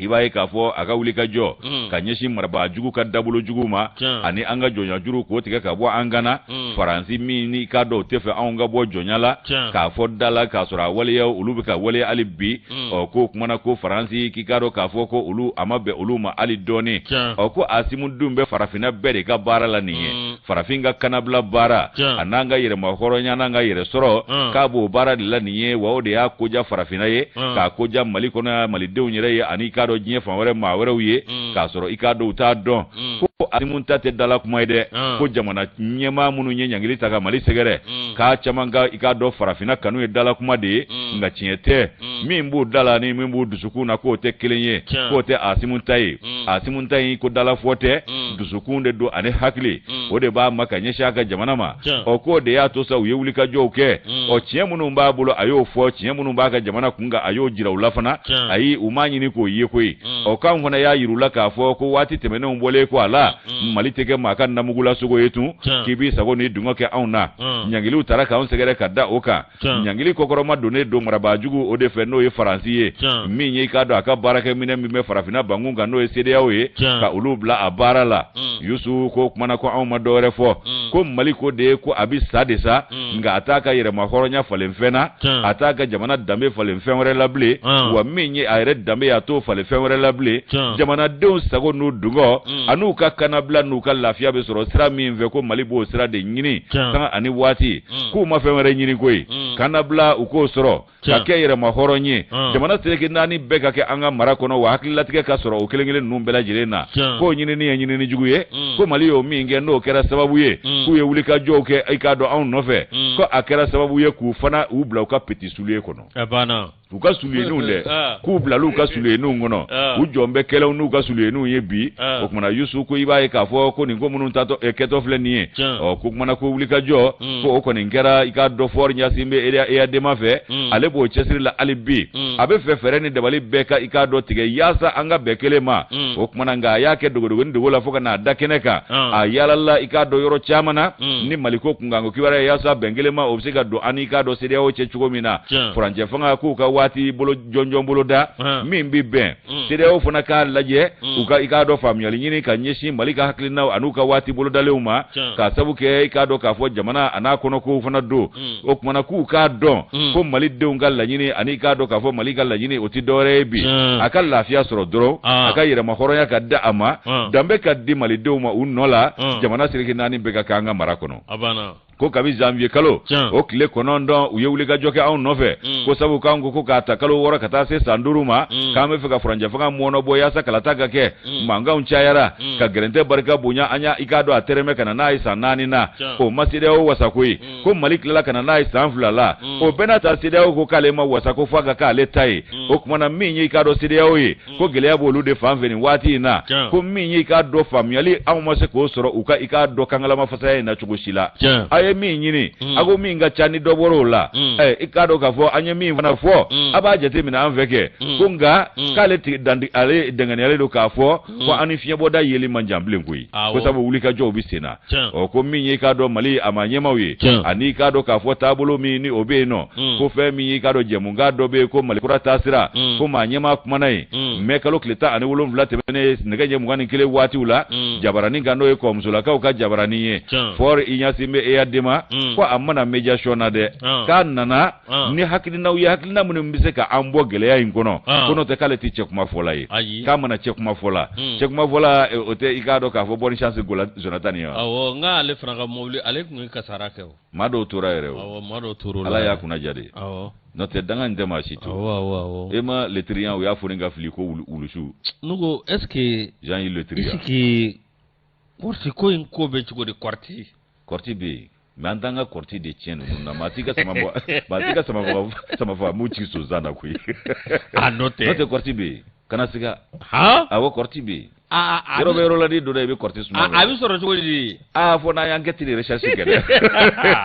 I b'a ye k'a fɔ a ka wuli ka jɔ ka ɲɛsin marabaa jugu ka dabolo jugu ma ani an ka jɔnya juru k'o tigɛ ka bɔ an kan na, Faransi min ni i k'a dɔn o tɛ fɛ anw ka bɔ jɔnya la, k'a fɔ da la k'a sɔrɔ a waleya olu bɛ ka waleya hali bi. Ɔ ko kumana ko Faransi k'i k'a dɔn k'a fɔ ko olu a ma bɛn olu ma hali dɔɔni. Ɔ ko Asimu dun bɛ farafinna bɛɛ de ka baara la nin ye, farafin ka kanabila baara a n'an ka yɛrɛma hɔrɔnya n'an ka yɛrɛ sɔrɔ, k'a b'o baara de la nin ye, wa o de y'a koja farafinna ye, k'a koja Mali kɔnɔ yan malidenw yɛrɛ ye, ani i k'a dɔn diɲɛ fan wɛrɛ maa wɛrɛw ye, k'a sɔrɔ i k'a dɔn u t'a dɔn ko Asimu ta tɛ dala kuma ye dɛ, ko jamana ɲɛmaa minnu ye ɲangili ta ka Mali sɛgɛrɛ, k'a caman ka i k'a dɔn farafinna kanu ye dala kuma de ye, nka tiɲɛ tɛ. Min b'u da la ni min b'u dusukun na, k'o tɛ kelen ye, k'o tɛ Asimu ta ye. Asimu ta in ko dalafɔ tɛ, dusukun de don ani hakili, o de b'a ma ka ɲɛsin a ka jamana ma. Ɔ k'o de y'a to sa u ye wulikajɔw kɛ. Ɔ tiɲɛ minnu b'a bolo, a y'o fɔ, tiɲɛ minnu b'a ka jamana kun kan, a y'o jira u la fana. Ayi, u m'a ɲini k'o ye koyi. Ɔ k'anw fana y'a yir'u la k'a fɔ ko waati tɛmɛnenw bɔlen kɔ a la, Mali tɛ kɛ maa ka namugulasogo ye tun k'i b'i sago ni dungɔ kɛ anw na. Ɲangiliw tara k'anw sɛgɛrɛ ka da o kan. Ɲangili kɔkɔrɔma donnen don marabaajugu o de fɛ, n'o ye Faransi ye, min ye i k'a dɔn a ka baarakɛminɛ min bɛ farafinna bankun kan, n'o ye CEDEAO ye, ka olu bila a baara la. Yusu ko kumana ko anw ma dɔwɛrɛ fɔ, ko Mali ko de ye ko a bɛ sa de sa, nka a t'a ka yɛrɛma hɔrɔnya falen fɛn na, a t'a ka jamana danbe falen fɛn wɛrɛ la bilen, wa min ye a yɛrɛ danbe ye, a t'o falen fɛn wɛrɛ la bilen. Jamanadenw sago n'u dungɔ an'u ka kanabila n'u ka lafiya bɛ sɔrɔ sira min fɛ, ko Mali b'o sira de ɲini sanga ani waati. K'u ma fɛn wɛrɛ ɲini koyi, kanabila u k'o sɔrɔ ka kɛ yɛrɛma hɔrɔn ye, jamana seleke naani bɛɛ ka kɛ an ka mara kɔnɔ, wa hakililatigɛ ka sɔrɔ o kelen kelen ninnu bɛɛ lajɛlen na. K'o ɲinini ye ɲinini jugu ye, ko Mali y'o min kɛ, n'o kɛra sababu ye k'u ye wulikajɔw kɛ i k'a dɔn anw nɔfɛ, ko a kɛra sababu ye k'u fana u bila u ka petit soulier kɔnɔ, u ka suliyeninw dɛ, k'u bila u ka suliyeninw kɔnɔ, u jɔn bɛ kɛlɛw n'u ka suliyeninw ye bi. O kumana Yusu ko i b'a ye k'a fɔ ko nin ko minnu tatɔ kɛtɔ filɛ nin ye. Ɔ ko kumana ko wulikajɔ ko o kɔni kɛra i k'a dɔn Faure Gnassingbé Eyadema fɛ, ale b'o cɛsiri la hali bi, a bɛ fɛ fɛɛrɛ ni dabali bɛɛ ka i k'a dɔn tigɛ yaasa an ka bɛn kelen ma. O kumana nka a y'a kɛ dogodogonin dogo la fo ka n'a da kɛnɛ kan. A yaalala i k'a dɔn yɔrɔ caman na ni Maliko kunkanko kibaruya yaasa bɛn kelen ma o bɛ se ka don an n'i k'a dɔn CEDEAO cɛ cogo min na. Furancɛ fanga k'u ka waati bolo jɔnjɔn bolo da min bɛ bɛn, CEDEAO fana k'a lajɛ u ka i k'a dɔn faamuyali ɲini ka ɲɛsin Mali ka hakilinaw an'u ka waati bolodalenw ma, k'a sabu kɛ i k'a dɔn k'a fɔ jamana a n'a kɔnɔkow fana don. O kumana k'u k'a dɔn ko Malidenw ka laɲini ani i k'a dɔn k'a fɔ Mali ka laɲini, o tɛ dɔwɛrɛ ye bi, a ka lafiya sɔrɔ dɔrɔn, a ka yɛrɛma hɔrɔnya ka di a ma, danbe ka di Malidenw ma u nɔ la, jamana seleke naani bɛɛ ka kɛ an ka mara kɔnɔ. Ko kabi janvier kalo o tile 9, u ye wulikajɔ kɛ anw nɔfɛ, ko sabu k'an ko ko k'a ta kalo 6 ka taa se san 5 ma, k'an bɛ fɛ ka furancɛ fanga mɔɔnɔbɔ yaasa kalata ka kɛ. Mankanw cayara ka gɛrɛntɛ barika bonya, an y'a i k'a dɔn a tɛrɛmɛ ka na n'a ye san 4 na, o ma CEDEAO wasa koyi. Ko Mali tilala ka na n'a ye san 2 la, o bɛɛ n'a ta CEDEAO ko k'ale ma wasa, ko f'a ka k'ale ta ye. O tuma na min ye i k'a dɔn CEDEAO ye, ko gɛlɛya b'olu de fan fɛ nin waati in na, ko min ye i k'a dɔn faamuyali anw ma se k'o sɔrɔ u ka i k'a dɔn kangalama fasaya in na cogo si la. A ye min ɲini, a ko min ka ca ni dɔ bɔra o la, i k'a dɔn k'a fɔ an ye min fana fɔ, a b'a jateminɛ an fɛ kɛ, ko nka k'ale ale dɛngɛniyalen don k'a fɔ ko an ni fiɲɛbɔda yeli man jan bilen koyi, ko sabu wulikajɔw bɛ sen na. Ɔ ko min ye i k'a dɔn Mali a ma ɲɛmaaw ye, ani i k'a dɔn k'a fɔ taabolo min ni o bɛ yen nɔ, ko fɛn min ye i k'a dɔn jɛmukan dɔ bɛ yen ko Mali kura taasira, ko maa ɲɛmaa kumana yen mɛ kalo tile 17 tɛmɛnen nɛgɛ ɲɛ 21 waatiw la jabaranin kan, n'o ye kɔmusolakaw ka jabaranin ye. Faure Gnassingbé Eyadema ko a ma na médiation na dɛ, k'a nana ni hakilinaw ye, hakilina minnu bɛ se ka an bɔ gɛlɛya in kɔnɔ, ko n'o tɛ k'ale tɛ cɛ kuma fɔla ye, k'a ma na cɛ kuma fɔla. Cɛ kuma fɔla o tɛ i k'a dɔn k'a fɔ bonne chance Jonathan ye wa? Awɔ, nka ale fana ka mobili, ale tun ye kasara kɛ o. Maa dɔw tora yɛrɛ o. Awɔ, maa dɔw tora o la. Ala y'a kunna diya de. Awɔ. N'o tɛ danga in tɛ maa si to. Awɔ, awɔ. E ma Le Drian, u y'a fɔ ka fili ko wulusu. Ne ko est ce que. Jean-Yves Le Drian. Est ce que kɔrɔti ko in ko bɛ cogo di kɔrɔti? Kɔrɔti bɛ yen. Mais an t'an ka kɔrɔti de tiɲɛ ninnu na. Maa t'i ka sama maa t'i ka sama sama faga m'u ci sonsan na koyi. A n'o tɛ. N'o tɛ kɔrɔti bɛ yen. Kana siga. Han? Awɔ, kɔrɔti bɛ yen. Yɔrɔ bɛ yɔrɔ la, n'i donna i bɛ kɔrɔti suma. A bɛ sɔrɔ cogo di? Aa, fo n'an y'enquête de recherche kɛ dɛ.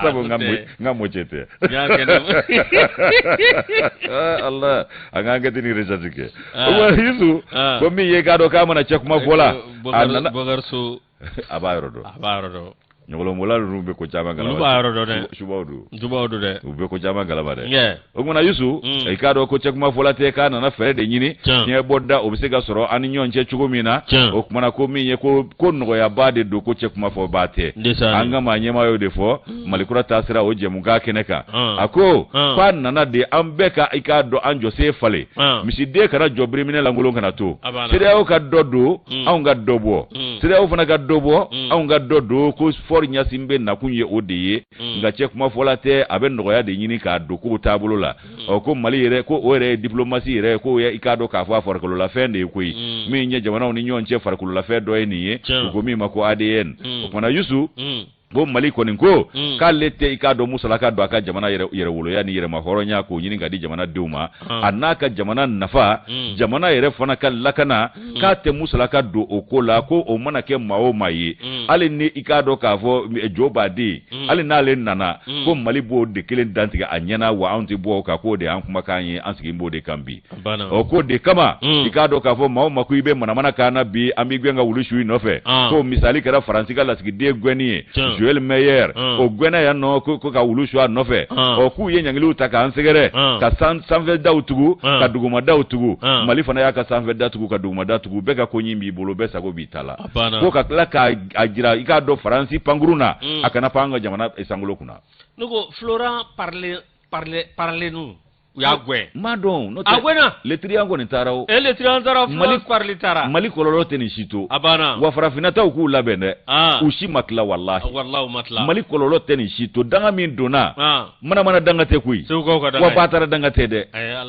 Sabu n ka mɔcɛ tɛ. Allah, an ka enquête ni recherche kɛ. O kuma Yusu, ko min ye k'a dɔn k'a mana cɛ kuma fɔ la. A nana Bɔkari So. A b'a yɔrɔ dɔn. A b'a yɔrɔ dɔn. Ɲɔgɔlɔnbɔla ninnu bɛ ko caman kalama. Olu b'a yɔrɔ dɔn dɛ. Subaw don. Subaw don dɛ. U bɛ ko caman kalama dɛ. O kumana Yusu, i k'a dɔn ko cɛkuma fɔla tɛ, k'a nana fɛɛrɛ de ɲini. Fiɲɛ bɔda o bɛ se ka sɔrɔ an ni ɲɔgɔn cɛ cogo min na. O kumana ko min ye ko ko nɔgɔyaba de don, ko cɛkuma fɔba tɛ. An ka maa ɲɛmaa y'o de fɔ Mali kura taasira o jɛmukan kɛnɛ kan. A ko k'a nana de an bɛɛ ka i k'a dɔn an jɔsen falen. Misiden kana jɔ biriminɛ lankolon kana to. CEDEAO ka dɔ don, anw ka dɔ bɔ. CEDEAO fana ka dɔ bɔ, anw ka dɔ don, ko Faure Gnassingbé nakun ye o de ye. Nka cɛ kuma fɔla tɛ, a bɛ nɔgɔya de ɲini k'a don kow taabolo la. Ɔ ko Mali yɛrɛ, ko o yɛrɛ ye diplomatie yɛrɛ ye, ko i k'a dɔn k'a fɔ a farikololafɛn de ye koyi, min ye jamanaw ni ɲɔgɔn cɛ farikololafɛn dɔ ye nin ye, u ko min ma ko ADN. O kumana Yusu, ko Mali kɔni ko k'ale tɛ i k'a dɔn musalaka don a ka jamana yɛrɛwoloya ni yɛrɛma hɔrɔnya k'o ɲini ka di jamanadenw ma, a n'a ka jamana nafa, jamana yɛrɛ fana ka lakana, k'a tɛ musalaka don o ko la, ko o mana kɛ maa o maa ye, hali ni i k'a dɔn k'a fɔ jo b'a den, hali n'ale nana, ko Mali b'o de kelen dantigɛ a ɲɛna, wa anw tɛ bɔ o kan, k'o de y'an kumakan ye, an sigi b'o de kan bi. O ko de kama i k'a dɔn k'a fɔ maa o maa ko i bɛ manamana kan na bi, an b'i gɛn ka wulu su i nɔfɛ. Ko misali kɛra Faransi ka lasigiden gɛnni ye, Joël Meyer, o gɛnna yan nɔ ko ka wulu su a nɔfɛ. Ɔ k'u ye ɲangiliw ta k'an sɛgɛrɛ, ka sanfɛdaw tugu, ka dugumadaw tugu. Mali fana y'a ka sanfɛda tugu, ka dugumada tugu. Bɛɛ ka ko ɲin b'i bolo, bɛɛ sago b'i ta la. Ko ka tila k'a jira i k'a dɔn Faransi pankurun na, a kana pan an ka jamana sankolo kunna. Ne ko Florent Parlé-nous, u y'a gɛn. N m'a dɔn, n'o tɛ. A gɛnna. Le Drian kɔni taara o. E Le Drian taara, Mali Parly taara. Mali kɔlɔlɔ tɛ nin si to. A banna. Wa farafinna taw k'u labɛn dɛ. U si ma tila walahi. Walahi u ma tila. Mali kɔlɔlɔ tɛ nin si to. Danga min donna. Manamana danga tɛ koyi. Segukaw ka danga. Wa batara danga tɛ dɛ.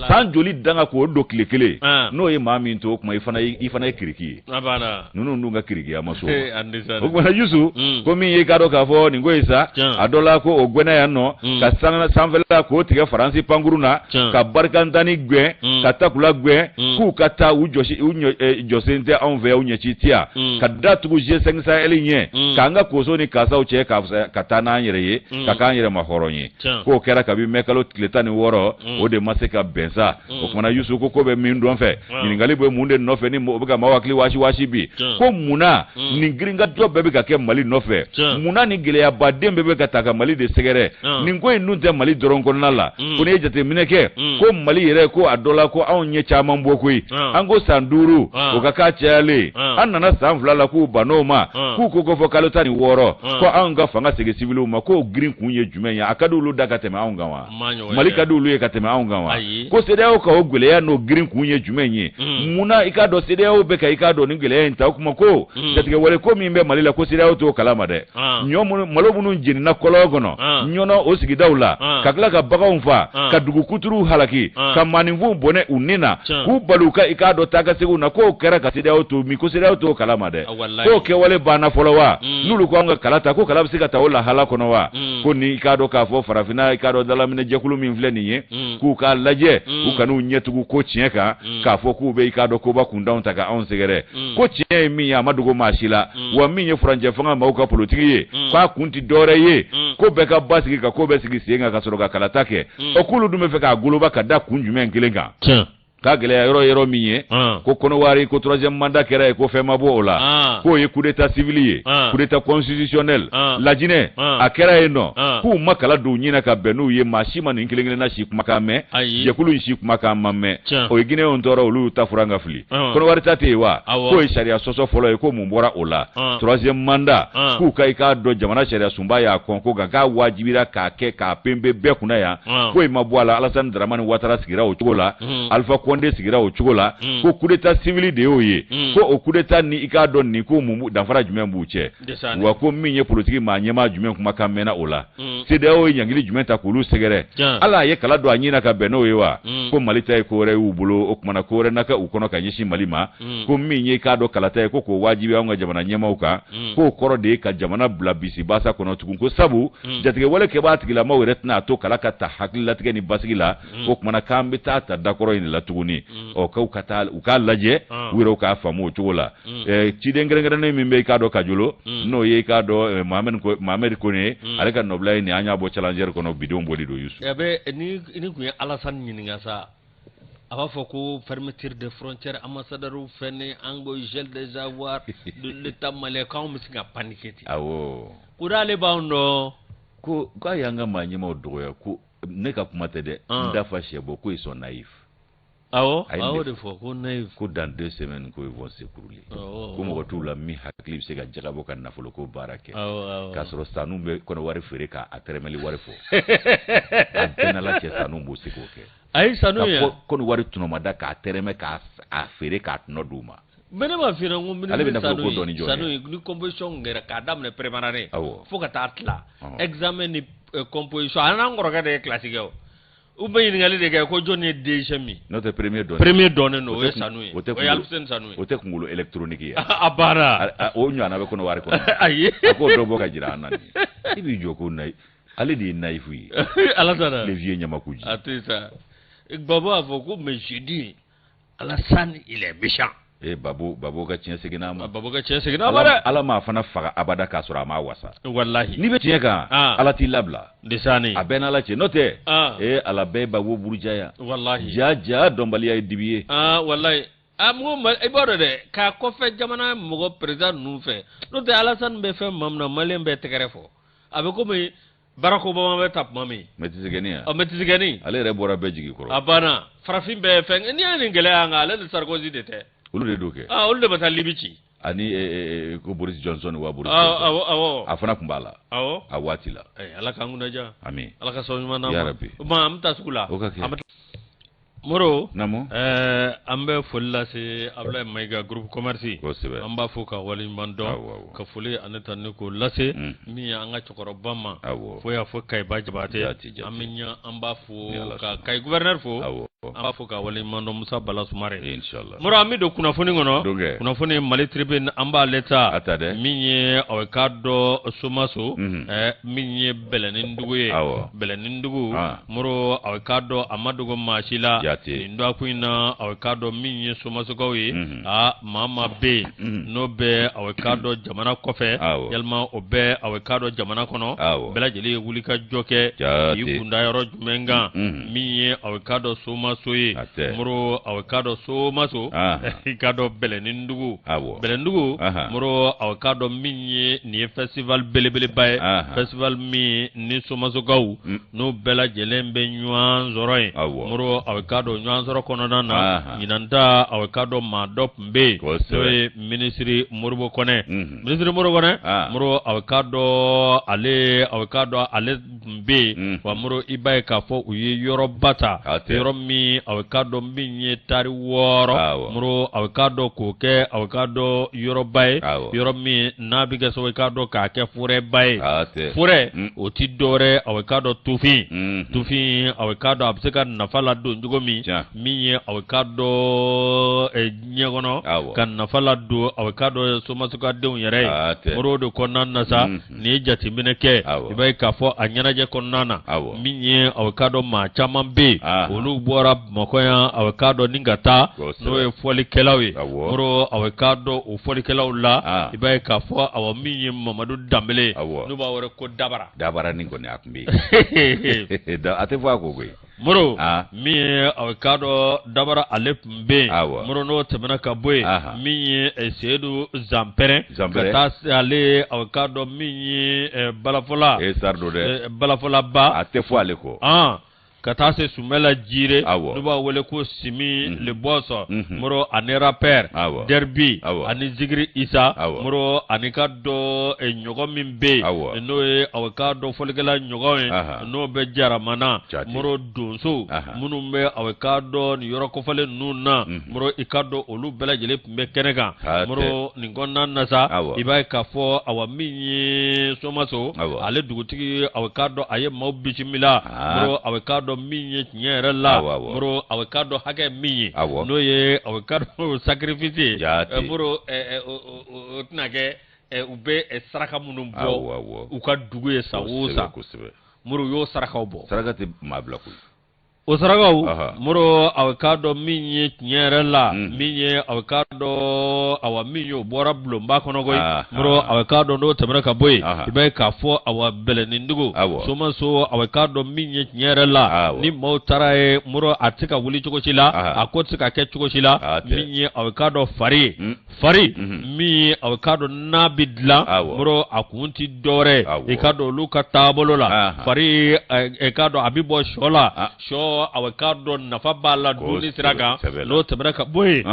San joli danga k'o don tile kelen. N'o ye maa min to, o tuma i fana ye kiriki ye. A banna. Ninnu dun ka kirikiya ma so. O tuma Yusu, ko min ye i k'a dɔn k'a fɔ nin ko ye sa, a dɔ la ko o gɛnna yan nɔ, ka sanfɛla k'o tigɛ Faransi pankurun na, ka barikantani gɛn, ka takula gɛn, k'u ka taa u jɔsi, u jɔsen tɛ anw fɛ, u ɲɛci tɛ yan, ka da tugu G5 Sahel ɲɛ, k'an ka koso ni kasaw cɛ ka taa n'an yɛrɛ ye, ka k'an yɛrɛ ma hɔrɔn ye. K'o kɛra kabi mɛ kalo tile 16, o de ma se ka bɛn sa. O kumana Yusu, ko bɛ min dɔn fɛ, ɲininkali bɛ mun de nɔfɛ ni o bɛ ka maaw hakili waasi waasi bi, ko munna nin girinkajɔ bɛɛ bɛ ka kɛ Mali nɔfɛ, munna nin gɛlɛyabaden bɛɛ bɛ ka ta ka Mali de sɛgɛrɛ? Nin ko in dun tɛ Mali dɔrɔn kɔnɔna la. Ko n'i ye jateminɛ kɛ kɛ ko Mali yɛrɛ ko a dɔ la ko anw ye caman bɔ koyi an ko san 5 o ka k'a cayalen an nana san 2 la k'u bann'o ma k'u ko ko fɔ kalo 16 ko anw ka fanga segin siwiliw ma k'o girin kun ye jumɛn ye a ka di olu da ka tɛmɛ anw kan wa Mali ka di olu ye ka tɛmɛ anw kan wa ko CEDEAO ka o gɛlɛya n'o girin kun ye jumɛn ye munna i k'a dɔn CEDEAO bɛ ka i k'a dɔn nin gɛlɛya in ta o kuma ko jatigɛwale ko min bɛ Mali la ko CEDEAO t'o kalama dɛ ɲɔ minnu malo minnu jenina kɔlɔn kɔnɔ Ɲɔnɔ o sigidaw la ka tila ka baganw faa ka dugu kuturuw halaki ka maaninfinw bɔnɛ u ni na k'u bali u ka i k'a dɔn taa ka seginw na k'o kɛra ka CEDEAO to min ko CEDEAO t'o kalama dɛ k'o kɛwale banna fɔlɔ wa n'olu ko an ka kala ta ko kala bɛ se ka ta o lahala kɔnɔ wa ko ni i k'a dɔn k'a fɔ farafinna i k'a dɔn dalaminɛ jɛkulu min filɛ nin ye k'u k'a lajɛ u kan'u ɲɛtugu ko tiɲɛ kan k'a fɔ k'u bɛ i k'a dɔn koba kuntanw ta ka anw sɛgɛrɛ ko tiɲɛ ye min ye a ma dogo maa si la wa min ye furancɛ fanga maaw ka politiki ye k'a kun tɛ dɔwɛrɛ ye ko bɛɛ ka basigi ka ko bɛɛ sigi sen kan ka sɔrɔ ka kalata kɛ o k'olu dun bɛ fɛ k'a goloba ka da kun jumɛn kelen kan k'a gɛlɛya yɔrɔ yɔrɔ min ye ko Kɔnɔwari ko troisième mandat kɛra yen ko fɛn ma bɔ o la k'o ye coup d'état civil ye coup d'état constitutionnel Lajinɛ a kɛra yen nɔ k'u ma kala don u ɲin na ka bɛn n'u ye maa si ma nin kelen kelenna si kumakan mɛn jɛkulu in si kumakan ma mɛn o ye Guinéenw tɔɔrɔ olu y'u ta furan ka fili Kɔnɔwari ta tɛ yen wa k'o ye sariya sɔsɔ fɔlɔ ye ko mun bɔra o la troisième mandat k'u ka i k'a dɔn jamana sariya sunba y'a kɔn ko nka k'a wajibira k'a kɛ k'a penpe bɛɛ kunna yan foyi ma bɔ a la Alassane Dramane Ouattara sigira o cogo la Alpha Condé sigira o cogo la ko coup d'état civil de y'o ye ko o coup d'état ni i k'a dɔn nin ko mun danfara jumɛn b'u cɛ wa ko min ye politiki maa ɲɛmaa jumɛn kumakan mɛnna o la CEDEAO ye ɲangili jumɛn ta k'olu sɛgɛrɛ ala ye kala don a ɲin na ka bɛn n'o ye wa ko Mali ta ye ko wɛrɛ y'u bolo o kumana ko wɛrɛ na kɛ u kɔnɔ ka ɲɛsin Mali ma ko min ye k'a dɔn kalata ye ko k'o wajibiya anw ka jamana ɲɛmaaw kan k'o kɔrɔ de ye ka jamana bila bisibasa kɔnɔ tugun ko sabu jatigɛwale kɛbaa tigilamaw yɛrɛ tɛna a to kala ka ta hakililatigɛ ni basigi la o kumana k'an bɛ taa ta dakɔrɔ in de la tuguni ɔ k'u ka taa u k'a lajɛ u yɛrɛw k'a faamu o cogo la ciden kɛrɛnkɛrɛnnen min bɛ i k'a dɔn Kajolo n'o ye i k'a dɔn Mohamed Kone ale ka nɔbila ye nin an y'a bɔ Challenger kɔnɔ bidon bɔli don Yusu. Ni tun ye Alassane ɲininka sa a b'a fɔ ko fermeture des frontières ambassadeur fɛn an ko gel des avoirs de l'État malien k'anw bɛ se ka paniquer ten. Awɔ. Ko d'ale b'anw dɔn. Ko k'a y'an ka maa ɲɛmaaw dɔgɔya ko ne ka kuma tɛ dɛ. N dafa sɛ bɔ ko ils sont naïfs. Awɔ a y'o de fɔ ko naïf. Ko dans 2 semaines ko ils vont s'écrouler. Ko mɔgɔ t'u la min hakili bɛ se ka jagabɔ ka nafolo ko baara kɛ. K'a sɔrɔ Sanu bɛ Kɔnɔwari feere k'a tɛrɛmɛli wari fɔ. A bɛɛ n'Ala cɛ Sanu b'o se k'o kɛ. Ayi Sanu ye. Ka Kɔnɔwari tɔnɔmada k'a tɛrɛmɛ k'a feere k'a tɔnɔ d'u ma. Mais ne m'a f'i ɲɛna ko ale bɛ nafolo ko dɔɔni jɔn Sanu ni composition kɛra k'a daminɛ première année fo ka taa tila examen ni composition an n'an kɔrɔkɛ de ye classe kɛ o. U bɛ ɲininkali de kɛ ko jɔn ye deuxième ye. N'o tɛ premier dɔnnen. Premier dɔnnen don o ye Sanu ye. O ye Aluseni Sanu ye. O tɛ kunkolo électronique ye. A banna. O ɲɔgɔnna bɛ Kɔnɔwari kɔnɔ. Ayi. A k'o dɔ bɔ ka jira an na nin ye. I b'i jɔ ko naïf ale de ye naïf ye. Alasana. Le vieux Ɲamakuji. A to yen sa. Babo b'a fɔ ko mais je dis Alassane il est méchant. Ee Babo Babo ka tiɲɛ seginna a ma. Babo ka tiɲɛ seginna a ma dɛ. Ala m'a fana faga abada k'a sɔrɔ a m'a wasa. Walahi. N'i bɛ tiɲɛ kan. Ala t'i labila. Desani. A bɛɛ n'Ala cɛ n'o tɛ. Ee Ala bɛɛ Babo buruja yan. Walahi. Ja ja dɔnbaliya ye dibi ye. Walahi. A mɔgɔ i b'a dɔn dɛ k'a kɔfɛ jamana mɔgɔ président ninnu fɛ n'o tɛ Alassane bɛ fɛn maa min na malien bɛɛ tɛgɛrɛ fɔ a bɛ komi Barack Obama bɛ ta tuma min. Mɛtisigɛni yan. Mɛtisigɛni. Ale yɛrɛ bɔra bɛɛ jigi kɔrɔ. A banna farafin bɛɛ fɛn n'i ye nin gɛlɛya an kan ale ni Sarkozy de tɛ. Olu de don kɛ. Olu de bɛ taa Libi ci. Ani ko Boris Johnson wa Boris Johnson. Awɔ awɔ. A fana tun b'a la. Awɔ. A waati la. Ala k'an kunna diya. Ami. Ala ka sababu ɲuman d'an ma. Yarabi. O tuma an bɛ taa sugu la. O ka kɛ. Moro. Naamu. An bɛ foli lase Abulaye Mayiga groupe commerce. Kosɛbɛ. An b'a fo ka waleɲuman dɔn. Awɔ. Ka foli ani tanuni k'o lase. Min ye an ka cɛkɔrɔba ma. Awɔ. Fo y'a fɔ Kayiba Jabate. Jati, jati. An bɛ ɲa an b'a fo Ni Ala ka sɔnna. Kayi gouverneur fo. Awɔ. An b'a fo ka waleɲuman dɔn Musa Bala Sumare. Inshallah. Moro an bɛ don kunnafoni kɔnɔ. Don kɛ. Kunnafoni Mali Tribune an b'ale ta. A ta dɛ. Min ye aw k'a dɔn Somaso. Min ye Bɛlɛnindugu ye. Awɔ. Bɛlɛnindugu. Moro aw k'a dɔn a ma dogo maa si la. Jate. Nin dɔgɔkun in na aw k'a dɔn min ye Somasokaw ye. Aa maa maa bɛ yen. N'o bɛ aw k'a dɔn jamana kɔfɛ. Awɔ. Yalima o bɛ aw k'a dɔn jamana kɔnɔ. Awɔ. Bɛɛ lajɛlen ye wulikajɔ kɛ. Jate. K'i kunda yɔrɔ jumɛn kan. Min ye aw k'a dɔn Somaso. Somaso ye. Moro, aw k'a dɔn Somaso, i k'a dɔn Bɛlɛnindugu, Bɛlɛnindugu, Moro, aw k'a dɔn min ye nin ye festival belebeleba ye, festival min ni Somasokaw n'u bɛɛ lajɛlen bɛ ɲɔgɔn sɔrɔ yen. Moro, aw k'a dɔn ɲɔgɔn sɔrɔ kɔnɔna na, ɲinan ta, aw k'a dɔn maa dɔ tun bɛ yen, n'o ye minisiri Modibo Kɔnɛ. Minisiri Modibo Kɔnɛ, Moro, aw k'a dɔn ale, aw k'a dɔn ale tun bɛ yen. Wa Moro, i b'a ye k'a fɔ u ye yɔrɔba ta, yɔrɔ min aw k'a dɔn min ye tari 6, Moro, aw k'a dɔn k'o kɛ, aw k'a dɔn yɔrɔba ye, yɔrɔ min n'a bɛ kɛ sababu i k'a dɔn k'a kɛ forɛba ye. Forɛ o ti dɔwɛrɛ, aw k'a dɔn tufin, tufin, aw k'a dɔn a bɛ se ka nafa ladon cogo min, min ye aw k'a dɔn diɲɛ kɔnɔ, ka nafa ladon, aw k'a dɔn Somasokadenw yɛrɛ ye. Moro, o de kɔnɔna na sa, n'i ye jateminɛ kɛ, i b'a ye k'a fɔ a ɲɛnajɛ kɔnɔna na, min ye aw k'a dɔn maa caman bɛ yen, olu bɔra Bamakɔ yan, aw k'a dɔn ni ka taa, n'o ye fɔlikɛlaw ye. Moro, aw k'a dɔn o fɔlikɛlaw la, i b'a ye k'a fɔ awa min ye Mamadu Danbele, n'u b'a wele ko Dabara. Dabaranin kɔni a tun bɛ yen, a tɛ fɔ a kɔ koyi. Moro, min ye aw k'a dɔn Dabara, ale tun bɛ yen. Moro, n'o tɛmɛna ka bɔ yen, min ye Seyidu Zanpɛrɛn, ka taa se ale, aw k'a dɔn min ye balafɔla balafɔlaba, a tɛ fɔ ale kɔ, ka taa se Sumala Jire, n'u b'a wele ko Simi le Boss. Moro, ani rappeur Derby, ani Zigiri Isa. Moro, ani k'a dɔn ɲɔgɔn min bɛ yen, n'o ye aw k'a dɔn fɔlikɛla ɲɔgɔn ye, n'o bɛ Jaramana. Moro, donso minnu bɛ, aw k'a dɔn nin yɔrɔ kofɔlen ninnu na, Moro, i k'a dɔn olu bɛɛ lajɛlen tun bɛ kɛnɛ kan. Moro, nin kɔnɔna na sa, i b'a ye k'a fɔ awa min ye Somaso, ale dugutigi, aw k'a dɔn a ye maaw bisimila. Moro, aw k'a dɔn min ye tiɲɛ yɛrɛ la, Moro, aw k'a dɔn hakɛ min ye, n'o ye aw k'a dɔn sacrifice ye. Moro, o tɛna kɛ u bɛ saraka minnu bɔ u ka dugu ye san o san. Moro, u y'o sarakaw bɔ. Saraka tɛ maa bila koyi. O sarakaw, Moro, aw k'a dɔn min ye tiɲɛ yɛrɛ la, min ye aw k'a dɔn awa min ye o bɔra bulonba kɔnɔ koyi. Moro, aw k'a dɔn n'o tɛmɛna ka bɔ yen, i b'a ye k'a fɔ awa Bɛlɛnindugu, Somaso, aw k'a dɔn min ye tiɲɛ yɛrɛ la, ni maaw taara ye, Moro, a tɛ se ka wuli cogo si la, a ko tɛ se ka kɛ cogo si la. Min ye aw k'a dɔn fari ye, fari min aw k'a dɔn n'a bɛ dilan, Moro, a kun tɛ dɔwɛrɛ, i k'a dɔn olu ka taabolo la, fari, i k'a dɔn a bɛ bɔ sɔ la, sɔ, aw k'a dɔn nafa b'a la dumuni sira kan. N'o tɛmɛna ka bɔ yen,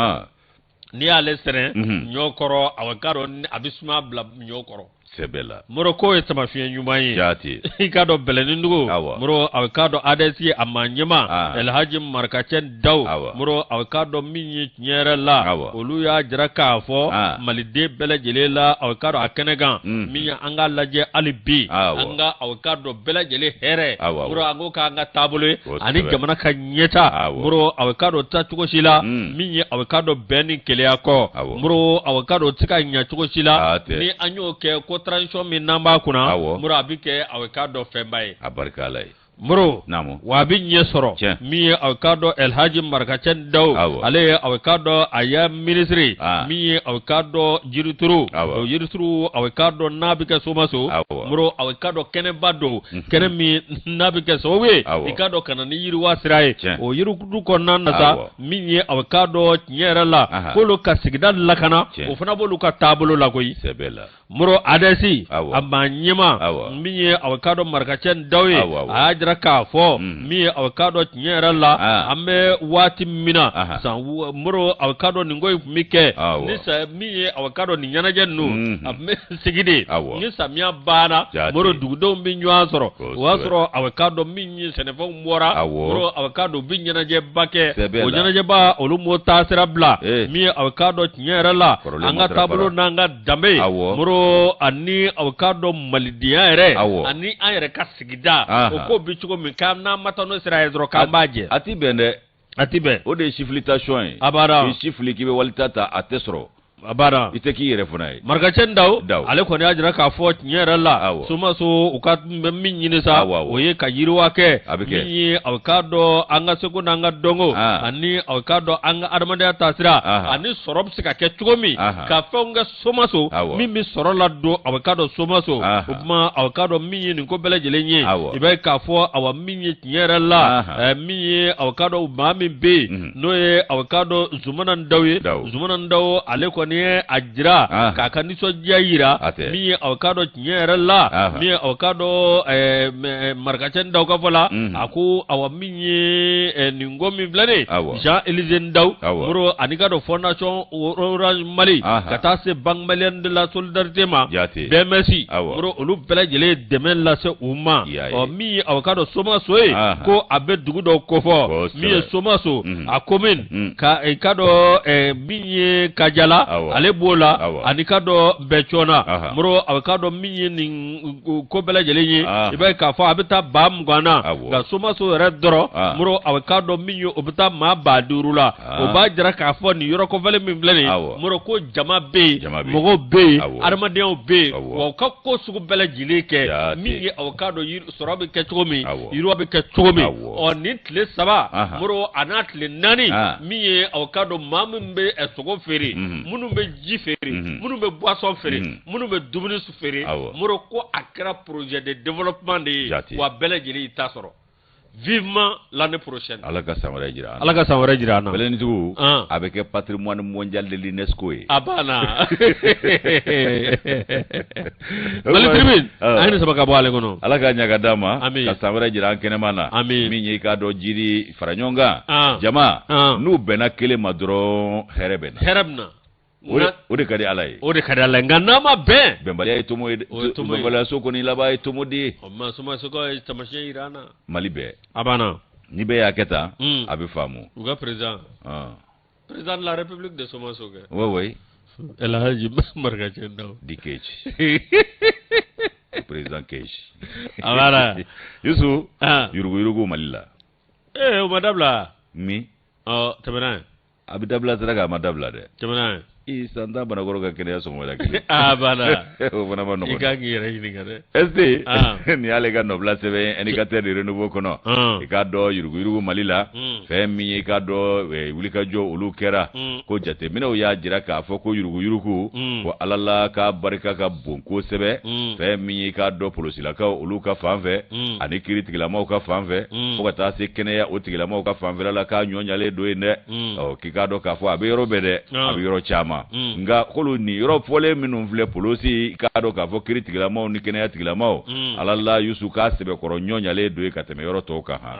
n'i y'ale sɛnɛ ɲɔ kɔrɔ, aw k'a dɔn a bɛ suma bila ɲɔ kɔrɔ. Sɛbɛ la. Moro, k'o ye taamasiyɛn ɲuman ye. Jaati. I k'a dɔn Bɛlɛnindugu. Moro, aw k'a dɔn ADS a maa ɲɛmaa. Elhaji Marikacɛ Daw. Moro, aw k'a dɔn min ye tiɲɛ yɛrɛ la. Olu y'a jira k'a fɔ maliden bɛɛ lajɛlen la, aw k'a dɔn a kɛnɛ kan. Min ye an k'a lajɛ hali bi. An ka aw k'a dɔn bɛɛ lajɛlen hɛrɛ. Moro, an k'o k'an ka taabolo ye. Ani jamana ka ɲɛta. Moro, aw k'a dɔn taa cogo si la. Min ye aw k'a dɔn bɛn ni kelenya kɔ. Moro, aw k'a dɔn o tɛ se ka ɲɛ cogo si la. Ni an y'o kɛ ko transition min n'an b'a kunna, Moro, a bɛ kɛ aw k'a dɔn fɛnba ye. A barika Ala ye. Moro, wa a bɛ ɲɛ sɔrɔ. Min ye aw k'a dɔn Elhaji Marikacɛ Daw, ale ye aw k'a dɔn a ye minisiri min ye aw k'a dɔn jirituru, o jirituru, aw k'a dɔn n'a bɛ kɛ Somaso. Moro, aw k'a dɔn kɛnɛba don, kɛnɛ min n'a bɛ kɛ sababu ye i k'a dɔn ka na ni yiriwa sira ye. O yiritu kɔnɔna na sa, min ye aw k'a dɔn tiɲɛ yɛrɛ la k'olu ka sigida lakana, o fana b'olu ka taabolo la koyi. Moro, ADS a maa ɲɛmaa min ye aw k'a dɔn Marikacɛ Daw ye, a y'a jira k'a fɔ min ye aw k'a dɔn tiɲɛ yɛrɛ la, an bɛ waati min na san, Moro, aw k'a dɔn nin ko in tun bɛ kɛ ni min ye aw k'a dɔn nin ɲɛnajɛ ninnu a tun bɛ sigi de ni samiya banna. Moro, dugudenw bɛ ɲɔgɔn sɔrɔ, o y'a sɔrɔ aw k'a dɔn min ye sɛnɛfɛnw bɔra. Moro, aw k'a dɔn u bɛ ɲɛnajɛba kɛ, o ɲɛnajɛba olu m'o taasira bila. Min ye aw k'a dɔn tiɲɛ yɛrɛ la, an ka taabolo n'an ka danbe, Moro, ani aw k'a dɔn malidenya yɛrɛ, ani an yɛrɛ ka sigida, o ko bɛ cogo min, k'an n'an ma taa n'o sira ye dɔrɔn, k'an b'a jɛ. A ti bɛn dɛ. A ti bɛn. O de ye sifilitation ye. Abada. K'i si fili k'i bɛ walita ta, a tɛ sɔrɔ. A banna. I tɛ k'i yɛrɛ fana ye. Marikacɛ Ndaw, ale kɔni y'a jira k'a fɔ tiɲɛ yɛrɛ la, Somaso u ka bɛ min ɲini sa, o ye ka yiriwa kɛ, a bɛ kɛ. Min ye aw k'a dɔn an ka seko n'an ka dɔnko, ani aw k'a dɔn an ka adamadenya taasira, ani sɔrɔ bɛ se ka kɛ cogo min, ka fɛnw kɛ Somaso, min bɛ sɔrɔ ladon aw k'a dɔn Somaso, o tuma aw k'a dɔn min ye nin ko bɛɛ lajɛlen ye, i b'a ye k'a fɔ awa min ye tiɲɛ yɛrɛ la, min ye aw k'a dɔn maa min bɛ yen, n'o ye aw k'a dɔn Zumana Ndaw ye, Zumana Ndaw ale kɔni ye a jira k'a ka nisɔndiya jira min ye aw k'a dɔn tiɲɛ yɛrɛ la, min ye aw k'a dɔn Marikacɛ Ndaw ka fɔ la, a ko awa min ye nin ko min filɛ nin ye, Jean Élisée Ndaw Moro ani k'a dɔn Fondation Orange Mali ka taa se Banque Malienne de la Solidarité ma, BMS Moro olu bɛɛ lajɛlen ye dɛmɛ lase u ma. Ɔ min ye aw k'a dɔn Somaso ye, ko a bɛ dugu dɔw kofɔ min ye Somaso a commune ka i k'a dɔn min ye Kajala ale b'o la ani k'a dɔn Bɛcɔna Moro aw k'a dɔn min ye nin ko bɛɛ lajɛlen ye, i b'a ye k'a fɔ a bɛ taa 20,000 na, nka Somaso yɛrɛ dɔrɔn Moro aw k'a dɔn min ye o bɛ taa maa 5,000 la. O b'a jira k'a fɔ nin yɔrɔ kofɔlen min filɛ nin ye Moro ko jama bɛ yen, mɔgɔw bɛ yen, adamadenyaw bɛ yen, wa u ka ko sugu bɛɛ lajɛlen kɛ min ye aw k'a dɔn sɔrɔ bɛ kɛ cogo min, yiriwa bɛ kɛ cogo min. Ɔ nin tile 3 Moro a n'a tile 4 min ye aw k'a dɔn maa minnu bɛ sogo feere, minnu bɛ ji feere, minnu bɛ boisson feere, minnu bɛ dumuni feere, Moro ko a kɛra projet de développement de ye, wa bɛɛ lajɛlen y'i ta sɔrɔ. Vivement l'année prochaine. Ala ka san wɛrɛ jira an na. Ala ka san wɛrɛ jira an na. Bɛlɛnitigiw, a bɛ kɛ patrimoine mondial de l'UNESCO ye. A banna. Mali Tribune, an ye nin sama ka bɔ ale kɔnɔ. Ala ka ɲa ka d'an ma. Ami. Ka san wɛrɛ jira an kɛnɛma na. Ami. Min ye i k'a dɔn jiri fara ɲɔgɔn kan. Jama. N'u bɛnna kelen ma dɔrɔn hɛrɛ bɛ na. Hɛrɛ bɛ na. O de ka di Ala ye. O de ka di Ala ye nka n'a ma bɛn. Bɛnbaliya ye tomo ye dɛ. O ye tomo ye. Bɛnbaliya so kɔni laban ye tomo de ye. O ma Somasokaw ye taamasiyɛn jira an na. Mali bɛɛ. A banna. Ni bɛɛ y'a kɛ tan. A bɛ faamu. U ka président. Président de la République de Somaso kɛ. Oui oui. El Hadji Marikacɛ Ndaw. Di Keji. Président Keji. A banna. Yusu. Yuruguyurugu Mali la. Ee o ma dabila. Min? Ɔ tɛmɛ n'a ye. A bɛ dabila sira kan a ma dabila dɛ. Tɛmɛ n'a ye. I san tan banakɔrɔ ka kɛnɛya sɔgɔmada kelen. Aa banna. O fana ma nɔgɔn. I kan k'i yɛrɛ ɲininka dɛ. ST. Nin y'ale ka nɔbila sɛbɛn indicateur de renouveau kɔnɔ. I k'a dɔn yuruguyurugu Mali la. Fɛn min ye i k'a dɔn wulikajɔ olu kɛra. Ko jateminɛw y'a jira k'a fɔ ko yuruguyurugu. Ko Ala la k'a barika ka bon kosɛbɛ. Fɛn min ye i k'a dɔn polosilakaw olu ka fan fɛ. Ani kiiritigilamaw ka fan fɛ. Fo ka taa se kɛnɛya o tigilamaw ka fanfɛla la k'a ɲɔ ɲalen don yen dɛ. Ɔ k'i k'a dɔn k'a fɔ a bɛ yɔrɔ bɛɛ dɛ. A bɛ yɔrɔ caman nka k'olu nin yɔrɔ fɔlen minnu filɛ polosi i k'a dɔn k'a fɔ kiiritigilamaw ni kɛnɛya tigilamaw Ala la Yusu k'a sɛbɛkɔrɔ ɲɔ ɲalen don yen ka tɛmɛ yɔrɔ tɔw kan han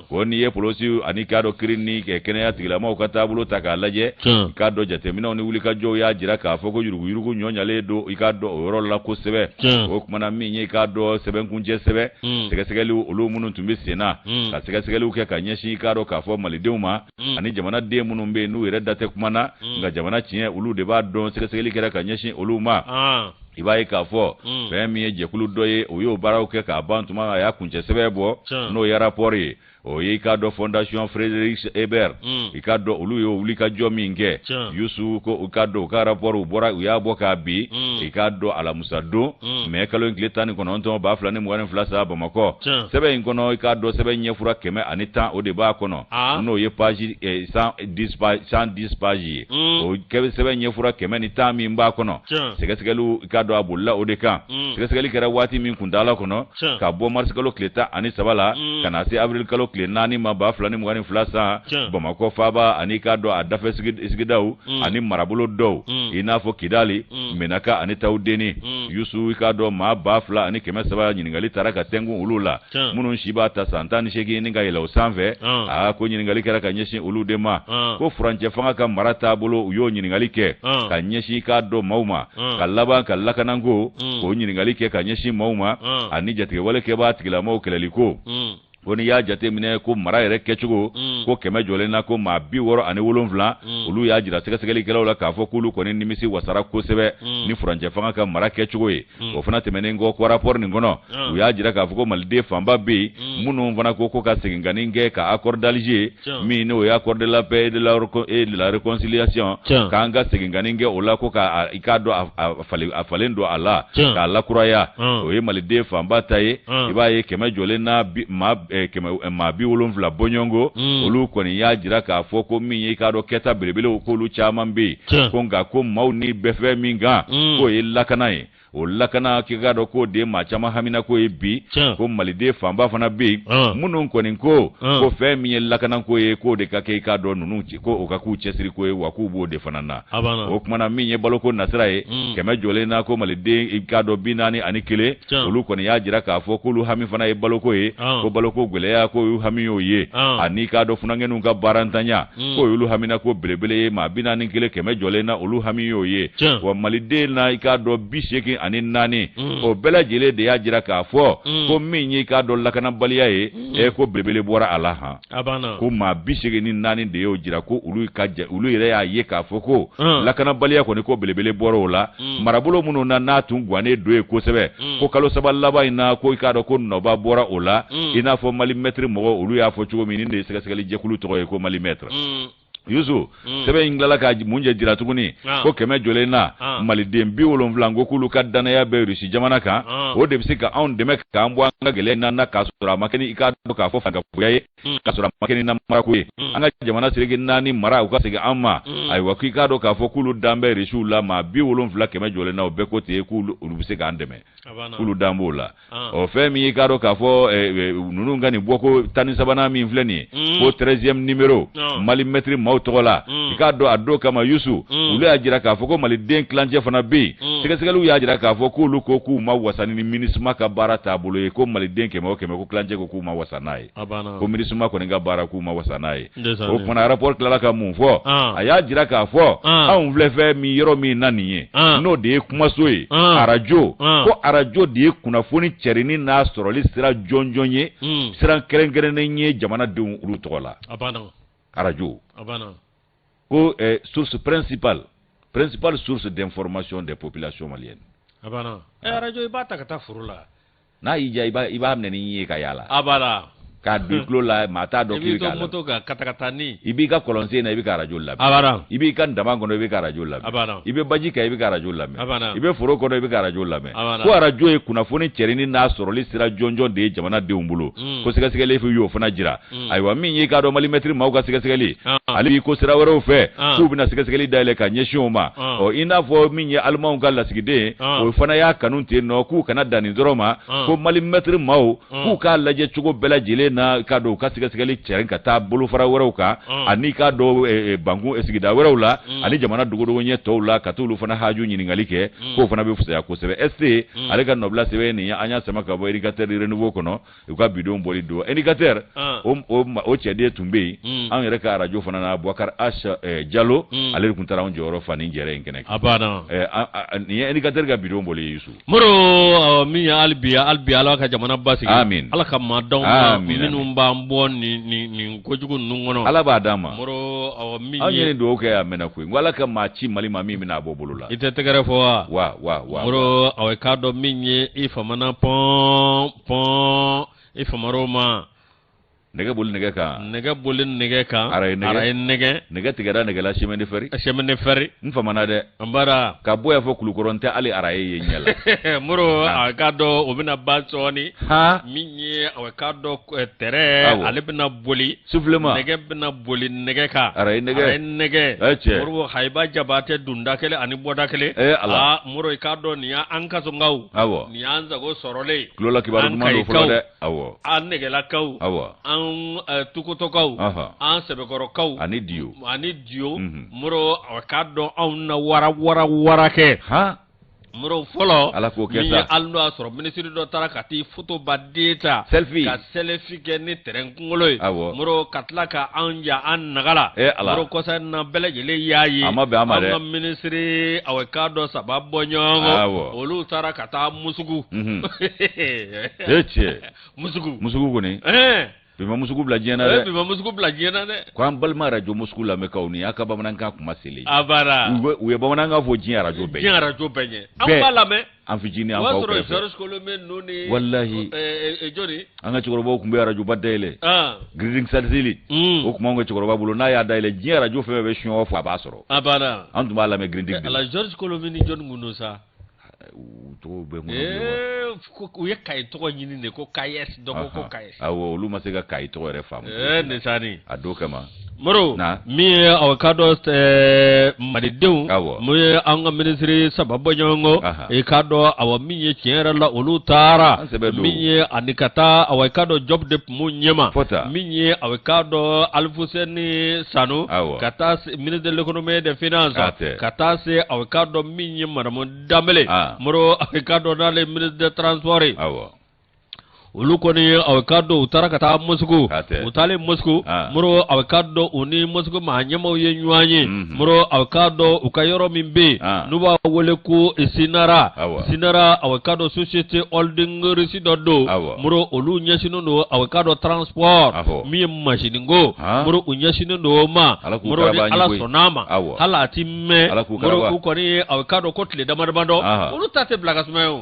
ko n'i ye polosi ani k'a dɔn kiiri ni kɛnɛya tigilamaw ka taabolo ta k'a lajɛ i k'a dɔn jateminɛw ni wulikajɔw y'a jira k'a fɔ ko yuruguyurugu ɲɔ ɲalen don i k'a dɔn o yɔrɔ la kosɛbɛ o tuma na min ye i k'a dɔn sɛbɛnkuncɛ sɛbɛn sɛgɛsɛgɛliw olu minnu tun bɛ sen na ka sɛgɛsɛgɛliw kɛ ka ɲɛsin i k'a dɔn k'a fɔ malidenw ma ani jamanaden minnu bɛ yen n'u yɛrɛ da tɛ kuma na nka jamana tiɲɛ olu de b'a dɔn sɛgɛsɛgɛli kɛra ka ɲɛsin olu ma i b'a ye k'a fɔ fɛn min ye jɛkulu dɔ ye o y'o baaraw kɛ k'a ban tuma a y'a kuncɛ sɛbɛn bɔ n'o ye rapport ye o ye i k'a dɔn fondation Frédéric Ebert i k'a dɔn olu y'o wulikajɔ min kɛ Yusu ko u k'a dɔn u ka rapport u bɔra u y'a bɔ k'a bin i k'a dɔn alamusa don mɛ kalo in tile 19 2022 sa Bamakɔ sɛbɛn in kɔnɔ i k'a dɔn sɛbɛn ɲɛfura 110 o de b'a kɔnɔ n'o ye page 110 page ye o sɛbɛn ɲɛfura 110 min b'a kɔnɔ sɛgɛsɛgɛliw i k'a dɔn a bolila o de kan sɛgɛsɛgɛli kɛra waati min kuntaala kɔnɔ ka bɔ marisikalo tile 13 la ka na se avril kalo tile 4 ma 2022 san Bamakɔ faaba ani i k'a dɔn a dafɛ sigidaw ani marabolo dɔw i n'a fɔ Kidali Menaka ani Tawudeni Yusu i k'a dɔn maa 2300 ɲininkali taara ka tɛnku olu la minnu si b'a ta san 18 ni ka yɛlɛ o sanfɛ aa ko ɲininkali kɛra ka ɲɛsin olu de ma ko furancɛ fanga ka mara taabolo u y'o ɲininkali kɛ ka ɲɛsin i k'a dɔn maaw ma ka laban ka lakananko k'o ɲininkali kɛ ka ɲɛsin maaw ma ani jatigɛwale kɛbaa tigilamaaw kɛlɛliko ko n'i y'a jateminɛ ko mara yɛrɛ kɛcogo ko 100 jɔlen na ko maa 67 olu y'a jira sɛgɛsɛgɛlikɛlaw la k'a fɔ k'olu kɔni nimisi wasara kosɛbɛ ni furancɛ fanga ka mara kɛcogo ye. O fana tɛmɛnen kɔ, ko rapport nin kɔnɔ, u y'a jira k'a fɔ ko maliden fanba bɛ yen minnu fana ko ka seginkanni kɛ ka accord d'Alger min n'o ye accord de la paix et de la réconciliation, k'an ka seginkanni kɛ o la, ko ka i k'a dɔn a falen don a la k'a lakuraya. O ye maliden fanba ta ye. I b'a ye 100 jɔlen na maa 70 bɔɲɔgɔnko, olu kɔni y'a jira k'a fɔ ko min ye i k'a dɔn kɛta belebelew, k'olu caman bɛ yen, ko nka ko maaw ni bɛ fɛn min kan, k'o ye lakana ye. O lakana, k'i k'a dɔn k'o de ye maa caman haminako ye bi, ko maliden fanba fana bɛ yen minnu kɔni ko ko fɛn min ye lakanako ye, k'o de ka kɛ i k'a dɔn ninnu ko o ka k'u cɛsiriko ye, wa k'u b'o de fana na. O kumana min ye baloko nasira ye, 100 jɔlen na ko maliden i k'a dɔn 41, olu kɔni y'a jira k'a fɔ k'olu hami fana ye baloko ye, ko baloko gɛlɛya, k'o y'u hami y'o ye, ani i k'a dɔn funankɛninw ka baarantanya, k'o y'olu haminako belebele ye. Maa 41 100 jɔlen na, olu hami y'o ye. Wa maliden na i k'a dɔn 84, o bɛɛ lajɛlen de y'a jira k'a fɔ ko min ye i k'a dɔn lakanabaliya ye, e ko belebele bɔra a la han. Ko maa 84 de y'o jira ko olu ka olu yɛrɛ y'a ye k'a fɔ ko lakanabaliya kɔni, ko belebele bɔra o la. Marabolo minnu na n'a tun gannen don ye kosɛbɛ, ko kalo 3 laban in na, ko i k'a dɔn ko nɔba bɔra o la, i n'a fɔ Malimètre mɔgɔw olu y'a fɔ cogo min. Nin de ye sɛgɛsɛgɛli jɛkulu tɔgɔ ye ko Malimètre. Yusu, sɛbɛn in tilala ka mun jɛ jira tuguni? Ko 100 jɔlen na maliden 70 ko k'olu ka danaya bɛ Rusi jamana kan, o de bɛ se ka anw dɛmɛ k'an bɔ an ka gɛlɛya na, k'a sɔrɔ a ma kɛ ni i k'a dɔn k'a fɔ fangafuya ye, k'a sɔrɔ a ma kɛ ni namarako ye, an ka jamana seleke naani mara u ka segin an ma. Ayiwa, k'i k'a dɔn k'a fɔ k'olu dan bɛ Rusiw la. Maa 70 100 jɔlen na, o bɛɛ ko ten k'olu bɛ se k'an dɛmɛ, k'olu dan b'o la. Ɔ, fɛn min y'i k'a dɔn k'a fɔ ninnu ka nin bɔko 13nan min filɛ nin ye, ko 13e numéro Malimètre maaw tɔgɔ la, i k'a dɔn a don kama, Yusu, olu y'a jira k'a fɔ ko maliden tilancɛ fana bɛ yen. Sɛgɛsɛgɛliw y'a jira k'a fɔ k'olu ko k'u ma wasa ni MINUSMA ka baara taabolo ye, ko maliden 100 o 100, ko tilancɛ ko k'u ma wasa n'a ye, ko MINUSMA kɔni ka baara, k'u ma wasa n'a ye. O kumana rapport tilala ka mun fɔ? A y'a jira k'a fɔ anw filɛ fɛn min yɔrɔ min na nin ye, n'o de ye kumaso ye, arajo, ko arajo de ye kunnafoni cɛrinni n'a sɔrɔli sira jɔnjɔn ye, sira kɛrɛnkɛrɛnnen ye jamanadenw olu tɔgɔ la, arajo ko source principale source d'information des populations maliennes. Arajo, i b'a ta ka taa foro la. N'a y'i diya, i b'a minɛ ni ye ka yaala. A b'a k'a don i tulo la, maa t'a dɔn k'i bɛ k'a moto kan katakatani. I b'i ka kɔlɔnsen na, i bɛ ka arajo lamɛn. A I b'i ka daman kɔnɔ, i bɛ ka arajo lamɛn. I bɛ baji kan, i bɛ ka arajo lamɛn. I bɛ foro kɔnɔ, i bɛ ka arajo lamɛn. Ko arajo ye kunnafoni cɛrinni n'a sɔrɔli sira jɔnjɔn de ye jamanadenw bolo, ko sɛgɛsɛgɛli fɛ y'o fana jira. Ayiwa, min y'i k'a dɔn Malimètre maaw ka sɛgɛsɛgɛli, ale b'i ko sira wɛrɛw fɛ k'u bɛna sɛgɛsɛgɛli dayɛlɛ ka ɲɛsin o ma. Ɔ, i n'a fɔ min ye alimanw ka lasigiden, o fana y'a kanu ten nɔ k'u kana dan nin dɔrɔn ma, ko Malimètre maaw k'u k'a lajɛ cogo bɛɛ lajɛlen na k'a dɔn u ka sɛgɛsɛgɛli cɛrin ka taa bolofara wɛrɛw kan, ani k'a dɔn bankun sigida wɛrɛw la, ani jamana dogodogo ɲɛ tɔw la, ka t'olu fana haju ɲininkali kɛ, k'o fana bɛ fisaya kosɛbɛ. ST ale ka nɔbila sɛbɛn nin ye, an y'a sama ka bɔ Indicateur du Renouveau kɔnɔ, u ka bidon bɔli don. Indicateur o cɛden tun bɛ yen anw yɛrɛ ka arajo fana na, Boubacar H Jalo, ale de tun taara anw jɔyɔrɔ fa nin jɛrɛ in kɛnɛ kan. A banna. Nin ye Indicateur ka bidon bɔli ye, Yusu. Moro, min ye hali bi Ala ka jamana basigi. Amin. Ala ka maa d'anw ma minnu b'an bɔ nin kojugu ninnu kɔnɔ. Ala b'a d'an ma. Moro, min ye, anw ye nin dugawu kɛ a mɛnna koyi, n ko Ala ka maa ci Mali ma min bɛna a bɔ bolo la. I tɛ tɛgɛrɛ fɔ wa? Wa wa wa. Moro, awɔ, k'a dɔn min ye i famana pɔn pɔn, i famar'o ma. Nɛgɛ boli nɛgɛ kan. Nɛgɛ boli nɛgɛ kan. Araye nɛgɛ. Araye nɛgɛ. Nɛgɛ tigɛra nɛgɛ la, chemin de fer. Chemin de fer. N famana dɛ. N bara. Ka bɔ yan fɔ Kulukɔrɔ, n tɛ hali araye ye ɲɛ la. Moro, a k'a dɔn o bɛna ban sɔɔni. Min ye a k'a dɔn tɛrɛ, ale bɛna boli. Soufflement. Nɛgɛ bɛna boli nɛgɛ kan. Araye nɛgɛ. Araye nɛgɛ. Ɛ cɛ. Moro, Hayiba Jabatɛ dunda kelen ani bɔda kelen. Ee Ala. Aa Moro, i k'a dɔn nin y'an kasonkaw. Awɔ. Nin y'an sago sɔrɔlen. Tulo la kibaru duman don fɔlɔ dɛ. Awɔ. An nɛgɛlakaw. Awɔ. An tukotɔkaw. An sɛbɛkɔrɔkaw. Ani diyo. Ani diyo. Moro, a k'a dɔn anw na wara wara wara kɛ. Moro, fɔlɔ. Ala k'o kɛ sa. Min ye hali n'o y'a sɔrɔ minisiri dɔ taara ka t'i foto baden ta. Selfie. Ka selfie kɛ ni tɛrɛn kunkolo ye. Awɔ. Moro, ka tila ka anw ja an naga la. Ee Ala. Moro, kɔsa in na bɛɛ lajɛlen y'a ye. A ma bɛn a ma dɛ. An ka minisiri, awɔ, k'a dɔn saba bɔ ɲɔgɔn kɔ. Awɔ. Olu taara ka taa musugu. E cɛ. Musugu. Musugu kɔni. Ɛɛ. Bi ma musuku bila diɲɛ na dɛ. Bi ma musuku bila diɲɛ na dɛ. Ko an balima arajo musuku lamɛnkaw nin y'a ka bamanankan kuma selen. A baara. U ye bamanankan fɔ diɲɛ arajo bɛɛ. Diɲɛ arajo bɛɛ ɲɛ. An b'a lamɛn. An fitinin an faw kɛrɛfɛ. O y'a sɔrɔ Georges Kolome ninnu ni. Walahi. Jɔni. An ka cɛkɔrɔbaw tun bɛ arajoba dayɛlɛ. Giriding Sarizili. O tun b'anw ka cɛkɔrɔba bolo n'a y'a dayɛlɛ diɲɛ arajo fɛn fɛn bɛ suɲɛ fɔ a b'a sɔrɔ. A baara. An tun b'a lamɛn Giriding de. Ala Georges Kolome ni jɔni kun don sa. U tɔgɔw bɛ n kɔnɔ. U ye Kayi tɔgɔ ɲini de ko Kayes dɔ ko Kayes. Awɔ olu ma se ka Kayi tɔgɔ yɛrɛ faamu. Nesani. A don kama. Moro min ye aw k'a dɔn malidenw mun ye an ka minisiri saba bɔɲɔgɔnko i k'a dɔn awa min ye tiɲɛ yɛrɛ la olu taara min ye ani ka taa awa i k'a dɔn job de tun b'u ɲɛma min ye aw k'a dɔn Alifuseni Sanu ka taa ministre de l'économie et des finances ka taa se aw k'a dɔn min ye madamu Danbele Moro aw k'a dɔn n'ale ministre des transports ye olu kɔni aw k'a dɔn u taara ka taa Moscou u taalen Moscou Moro aw k'a dɔn u ni Moscou maa ɲɛmaaw ye ɲɔgɔn ye Moro aw k'a dɔn u ka yɔrɔ min bɛ yen n'u b'a wele ko Sinara Sinara aw k'a dɔn société holding russe dɔ don Moro olu ɲɛsinnen don aw k'a dɔn transport min ye masiniko Moro u ɲɛsinnen don o ma Moro ni Ala sɔnn'a ma hali a ti mɛn Moro u kɔni ye aw k'a dɔn ko tile damadɔ olu ta tɛ bila ka sumaya o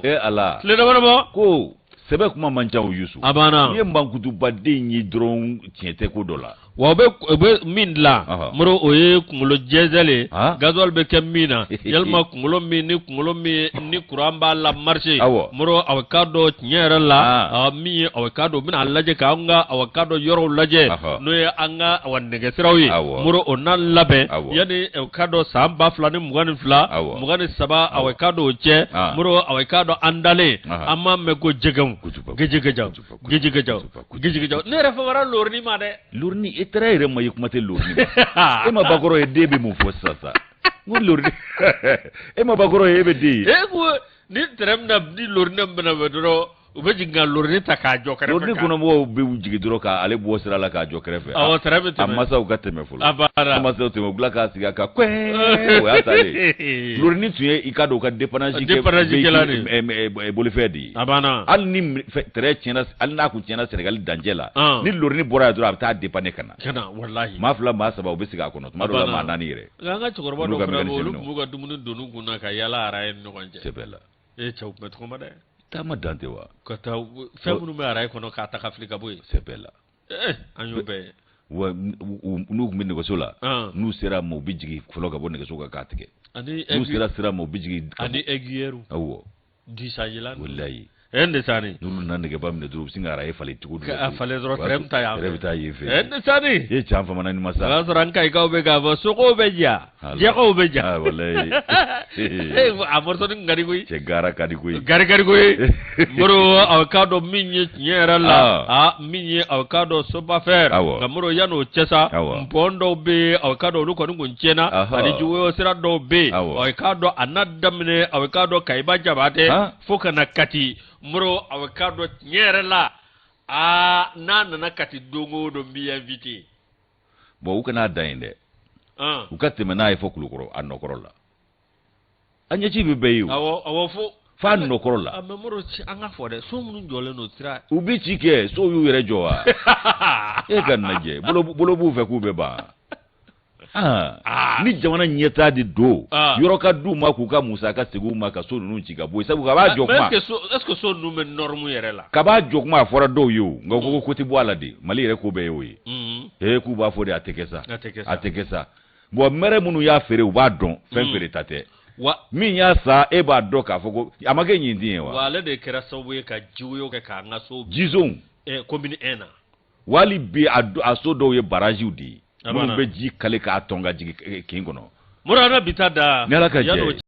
tile damadɔ ko sɛbɛ kuma man ca o Yusu. A banna. N'i ye mankutubaden ye dɔrɔn tiɲɛ tɛ ko dɔ la. Wa u bɛ min dilan. Moro o ye kunkolo jɛnsɛn ye. Gasoil bɛ kɛ min na. Yalima kunkolo min ni kunkolo min ni kuran b'a la marcher. Awɔ. Moro aw k'a dɔn tiɲɛ yɛrɛ la. Min ye aw k'a dɔn u bɛna a lajɛ k'an ka aw k'a dɔn yɔrɔw lajɛ. N'o ye an ka awa nɛgɛsiraw ye. Awɔ. Moro o na labɛn. Awɔ. Yanni aw k'a dɔn san 2022. Awɔ. 23 aw k'a dɔn o cɛ. Moro aw k'a dɔn an dalen. An m'a mɛn ko jɛgɛw gejegejaw gejegejaw gejegejaw ne yɛrɛ famara lorini ma dɛ. Lorini e taara yɛrɛ ma ye kuma tɛ lorini ma. E ma bakɔrɔ ye den bɛ mun fɔ sisan sa? N ko lorini e ma bakɔrɔ ye e bɛ den ye. E ko ni tɛrɛn bɛna ni lorini bɛna bɛ dɔrɔn u bɛ jigin ka lorini ta k'a jɔ kɛrɛfɛ. Lorini kɔnɔmɔgɔw bɛ jigin dɔrɔn k'ale bɔ sira la k'a jɔ kɛrɛfɛ. Awɔ tɛrɛn bɛ tɛmɛ. A masaw ka tɛmɛ fɔlɔ. A banna. A masaw tɛmɛ u tila k'a sigi a kan kɔɛ o y'a taalen ye. Lorini tun ye i ka dɔn u ka dépannage kɛ dépannage kɛla de ye. bolifɛn de ye. A banna. Hali ni tɛrɛn tiɲɛna hali n'a kun tiɲɛna Sɛnɛgali dancɛ la. Ni lorini bɔra yen dɔrɔn a bɛ taa dépanner ka na. Ka na walahi. Maa fila maa saba u bɛ sigi a kɔnɔ tuma dɔw la maa naani yɛrɛ. Nka an ka cɛkɔrɔba dɔw fana bɛ yen olu tun b'u ka dumuni doni u kun na ka yaala araye ni ɲɔgɔn cɛ. Sɛbɛ la. E cɛw tun bɛ tɔgɔma dɛ. Taama dan tɛ wa. Ka taa fɛn minnu bɛ araye kɔnɔ k'a ta ka fili ka bɔ yen. Sɛbɛ la. An y'o bɛɛ ye. Wa n'u tun bɛ nɛgɛso la. N'u sera a ma u bɛ jigin fɔlɔ ka bɔ nɛgɛso kan k'a tigɛ. Ani n'u sera sira ma u bɛ jigin. Ani aiguilleur. Awɔ. Disajila. Walayi. E Nesani. N'olu nana nɛgɛba minɛ dɔrɔn u bɛ sin ka araye falen cogo dɔ la. A falen dɔrɔn tɛrɛn bɛ taa yan fɛ. Tɛrɛn bɛ taa yen fɛ. E Nesani. E cɛ an famana nin ma sa. O y'a sɔrɔ an Kayikaw bɛ k'a fɔ sogow bɛ ja. Jɛgɛw bɛ ja. Ah walayi. A morceau nin ka di koyi. Cɛ gara ka di koyi. Gari ka di koyi. Moro aw k'a dɔn min ye tiɲɛ yɛrɛ la. Aa min ye aw k'a dɔn Sopafer. Awɔ. Nka Moro yan'o cɛ sa. Awɔ. Pɔn dɔw bɛ yen aw k'a dɔn olu kɔni kun tiɲɛna. Ani jiwoyo sira dɔw bɛ yen. Awɔ. Aw k'a dɔn a na daminɛ aw k'a dɔn Kayiba Jabatɛ. Fo ka na Kati Moro aw k'a dɔn tiɲɛ yɛrɛ la aa n'a nana Kati don o don n b'i invité. Bon u kan'a dan yen dɛ. U ka tɛmɛ n'a ye fo Kulukɔrɔ a nɔkɔrɔ la. A ɲɛci bɛ bɛɛ ye o. Awɔ awɔ fo. F'a nɔkɔrɔ la. Mais Moro an ka fɔ dɛ so minnu jɔlen don sira. U bɛ ci kɛ sow y'u yɛrɛ jɔ wa. E ka nin lajɛ bolo b'u fɛ k'u bɛ ban. Ni jamana ɲɛtaa de don yɔrɔ ka d'u ma k'u ka musaka segin u ma ka so ninnu ci ka bɔ yen sabu ka b'a jɔ kuma est ce que so ninnu bɛ norme yɛrɛ la ka b'a jɔ kuma a fɔra dɔw ye o nka ko ko tɛ bɔ a la de Mali yɛrɛ ko bɛɛ ye o ye ee k'u b'a fɔ de a tɛ kɛ sa a tɛ kɛ sa bon maire minnu y'a feere u b'a dɔn fɛn feere ta tɛ wa min y'a san e b'a dɔn k'a fɔ ko a ma kɛ ɲintin ye wa wa ale de kɛra sababu ye ka jiwoyo kɛ k'an ka so jisonw commune 1 na wa hali bi a so dɔw ye barajiw de ye minnu bɛ ji kale k'a tɔn ka jigin kin kɔnɔ. Moro an ka bi ta da. Ni Ala ka jɛ ye.